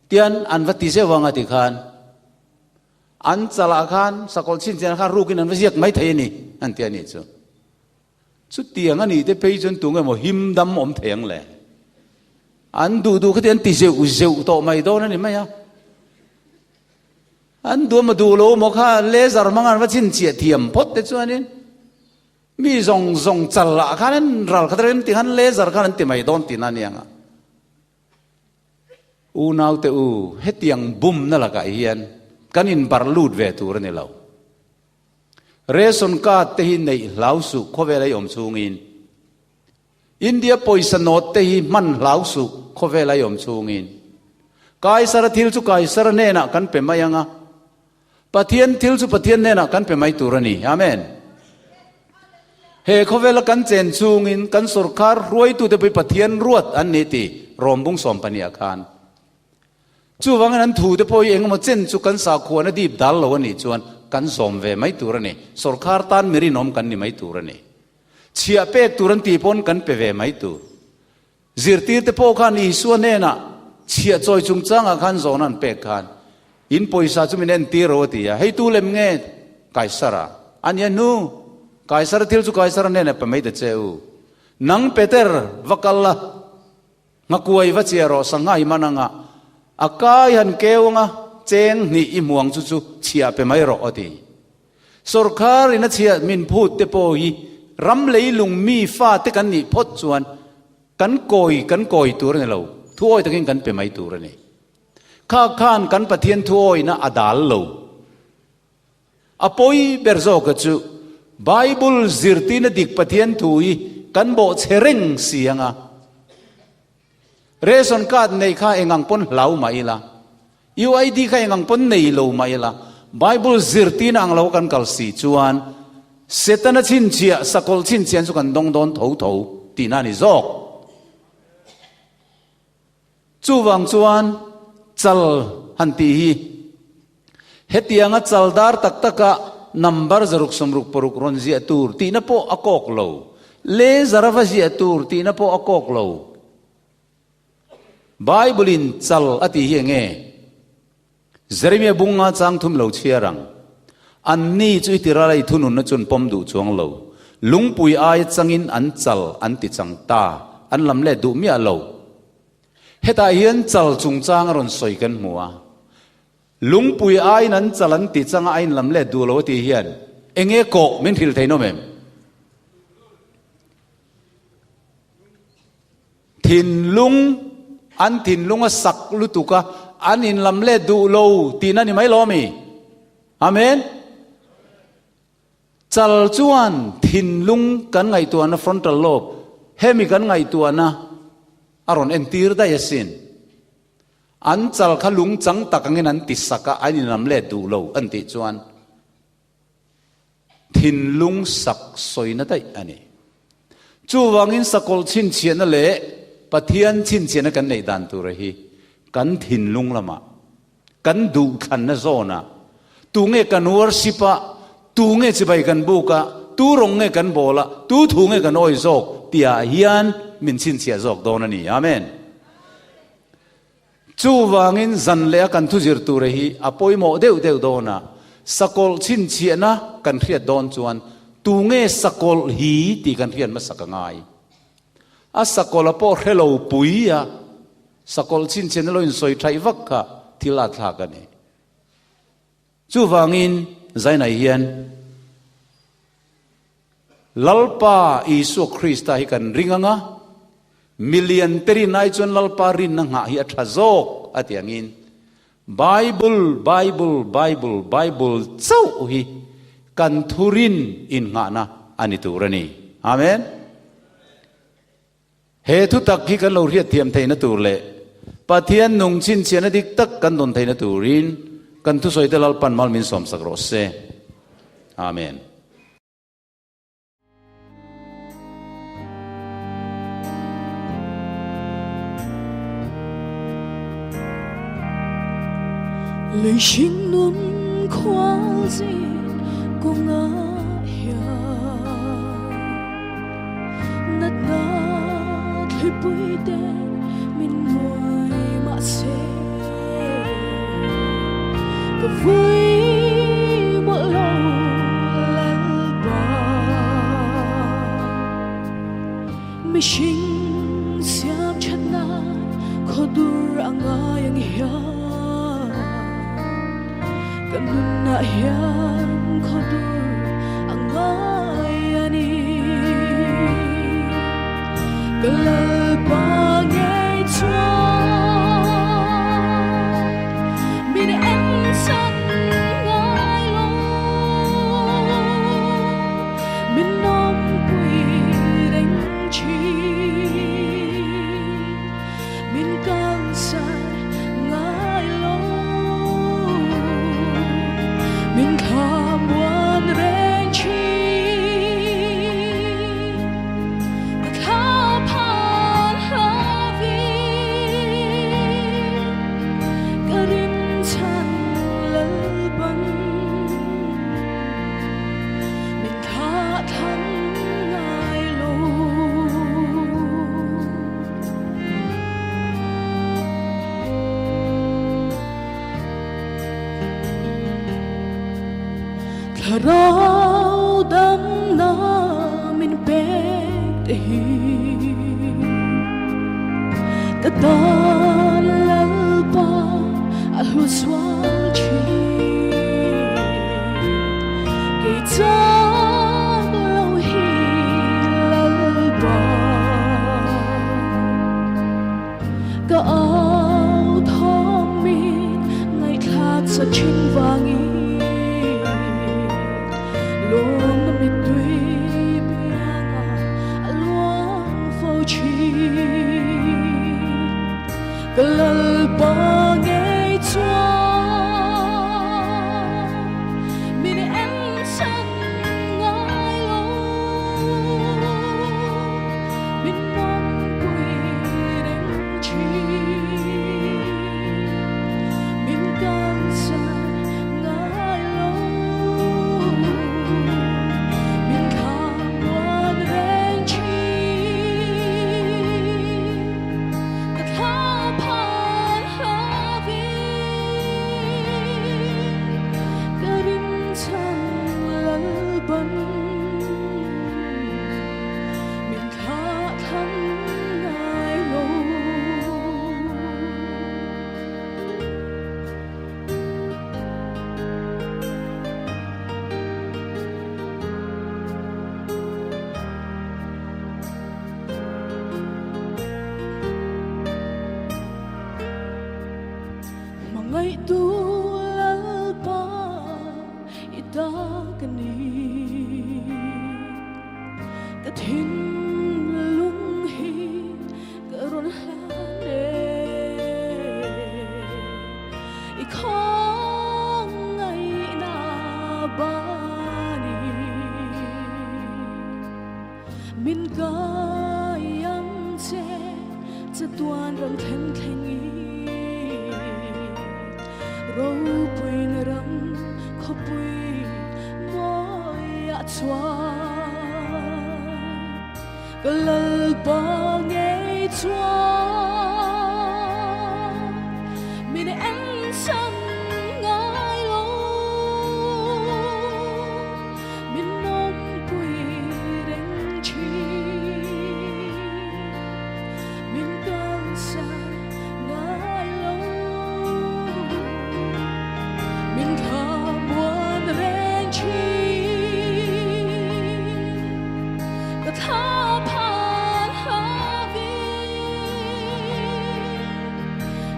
tian an va ti zeuh ang a ti khan an chalah khan sakawlh chhinchhiahna khan rukin an va ziak mai thei a ni an ti a nih chu. Chutiang a nih te phei chuan tunge maw him dam awm thei ang le? An duh duh khati an ti zeuh zeuh tawh mai dawn a ni mai a. An duh emaw duh lo emaw kha laser hmang an va chhinchhiah thiam phawt te chuanin Mi zawng zawng chal ah khan an ral khat reng ti khan laser khan an ti mai dawn tihna a ni ang a. Unau te u, hetiang bumna lakah hian kan inbarh lut ve tur a ni lo. Ration card te hi neih hlau suh khawvel a i awm chhungin. India pawisa note te hi hman hlau suh khawvel a i awm chhungin. Kaisara thil chu Kaisara hnenah kan pe mai ang a. Pathian thil chu Pathian hnenah kan pe mai tur a ni. Amen. He khawvela kan chen chungin kan sorkar hruaitute pawh hi Pathian ruat an ni ti Rom bung 12 ah khan. Chuvangin an thute pawh hi engemaw chen chu kan sakhuana dip dal lo a nih chuan kan zawm ve mai tur a ni. Sorkar tan mi rinawm kan ni mai tur a ni. Chhiah pek tur an tih pawn kan pe ve mai tur. Zirtirte pawh khan Isua hnenah chhiah chawi chungchangah khan zawhna an pek khan, In pawisa chu min entir ro a ti a, hei tu lem nge Kaisara a nia hnu, Kaisara thil chu Kaisara hnenah pe mai ta che u. Nang Peter, va kal la, nghakuai va chiah rawh, sangha i man anga, a kai han keu anga cheng hnih i hmuang chu chu chhiah pe mai rawh a ti. Sorkar in a chhiat min phut te pawh hi ram leilung mi fa te kan nih phawt chuan kan kawi kan kawi tur a ni lo, thuawi takin kan pe mai tur a ni. Kha khan kan Pathian thuawina a dal lo. A pawi ber zawka chu Bible zirtirna dik Pathian thu hi kan bawhchhe reng si anga Ration card nei kha engang pawn hlau mah ila, UID kha engang pawn nei lo mah ila, Bible zirtirna ang lo kan kal si chuan Setana chhinchhiah, sakawlh chhinchhiah chu kan dawng dawn tho tho tihna a ni zawk. Chuvang chuan chal han tih hi hetianga chal dar tak taka number 666 rawn ziah tur tihna pawh a kawk lo. Laser a va ziah tur tihna pawh a kawk lo. Bible in chal a tih hi eng nge? Jeremia bunga chang thum lo chhiar ang. Anni chu i tiral a i thununna chu an pawm duh chuang lo. Lungpui aia changin an chal an ti chang ta, an lam let duh miah lo. Hetah hian chal chungchang a rawn sawi kan hmu a. Lungpui aiin an chal an ti changa a inlam let duh lo a tih hian eng nge kawh min hrilh thei nawm em? Thinlung, an thinlung a sak lutuk a, an inlam let duh lo tihna ni mai lo ami? Amen. Chal chuan thinlung kan ngaihtuahna frontal lobe, hemi kan ngaihtuahna a rawn entir daih asin. An chal kha lung chang tak angin an ti sak a, an inlam let duh lo an tih chuan Thinlung sak sawina daih a ni. Chuvangin sakawlh chhinchhiahna leh Pathian chhinchhiahna kan neih dan tura hi kan thinlung lamah, kan duhthlanna zawnah, tunge kan worship a, tunge chibai kan buk a, tu rawng nge kan bawl a, tu thu nge kan awi zawk tihah hian min chhinchhiah zawk dawn a ni. Amen. Chuvangin zan leh a kan thuzir tura hi a pawimawh deuh deuh dawn a, sakawlh chhinchhiahna kan hriat dawn chuan tunge sakawlh hi tih kan hriat hmasak a ngai. A sakawlh a pawh hre lo pui a, sakawlh chhinchhiahna lo insawi thaih vak kha thil a thlak a ni. Chuvangin Zainai hian Lalpa Isua Krista hi kan ring ang a, milian te rin ai chuan Lalpa rinna nghah hi a tha zawk a ti angin Bible, Bible, Bible, Bible chauh hi kan thurin innghahna a ni tur a ni. Amen. He thutak hi kan lo hriatthiam theihna tur leh Pathian nung chhinchhiahna dik tak kan dawn theihna turin kan thusawite Lalpan mal min sawmsak rawh se. Amen. Lei hring nun khual zin kawngah hian. Thlipui ten min nuai mahse ka vui mawlh lo Lalpa. Mihring siam that nan khaw dur a ngai ang hian ka nunah hian khaw dur a ngai a ni. Ka Lalpa ngei chuan min en san ngai lo, min awmpui reng thin, min kalsan ngai lo, min thlamuan reng thin, ka thla phan hlavin ka rinchhan Lalpan. Min thlah thlang ngai lo. Thlarau damna min pek te hi ka tan Lalpa a hlu zual thin. Kei chak lo hi Lalpa ka au thawm min ngaihthlak sa thin vangin lawmna mittui bianga a luang fo thin. Ka Lalpa ngei chuan min en chhan ngai lo, min awmpui reng thin, min kalsan ngai lo, min thlamuan reng thin. Ka thla phan hlavin ka rinchhan Lalpan min thlah thlang ngai lo. Hmangaihtu Lalpa i ta ka ni, ka thinlung hi ka rawn hlan e. I khawngaihna bani min kai ang che chatuan ram thleng thleng i ropuina ram khawpui mawiah chuan ka Lalpa ngei chuan min en chhan ngai lo, min awmpui reng thin, min kalsan ngai lo, min thlamuan reng thin, ka thla phan hlavin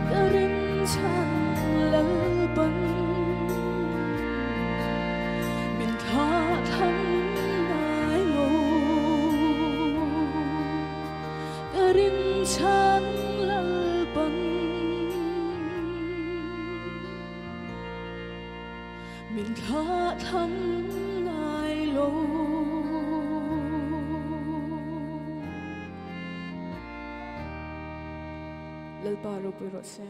ka rinchhan Lalpan min thlah thlang ngai lo, ka rinchhan Lalpan min thlah thlang ngai lo. Lalpa ropui rawh se.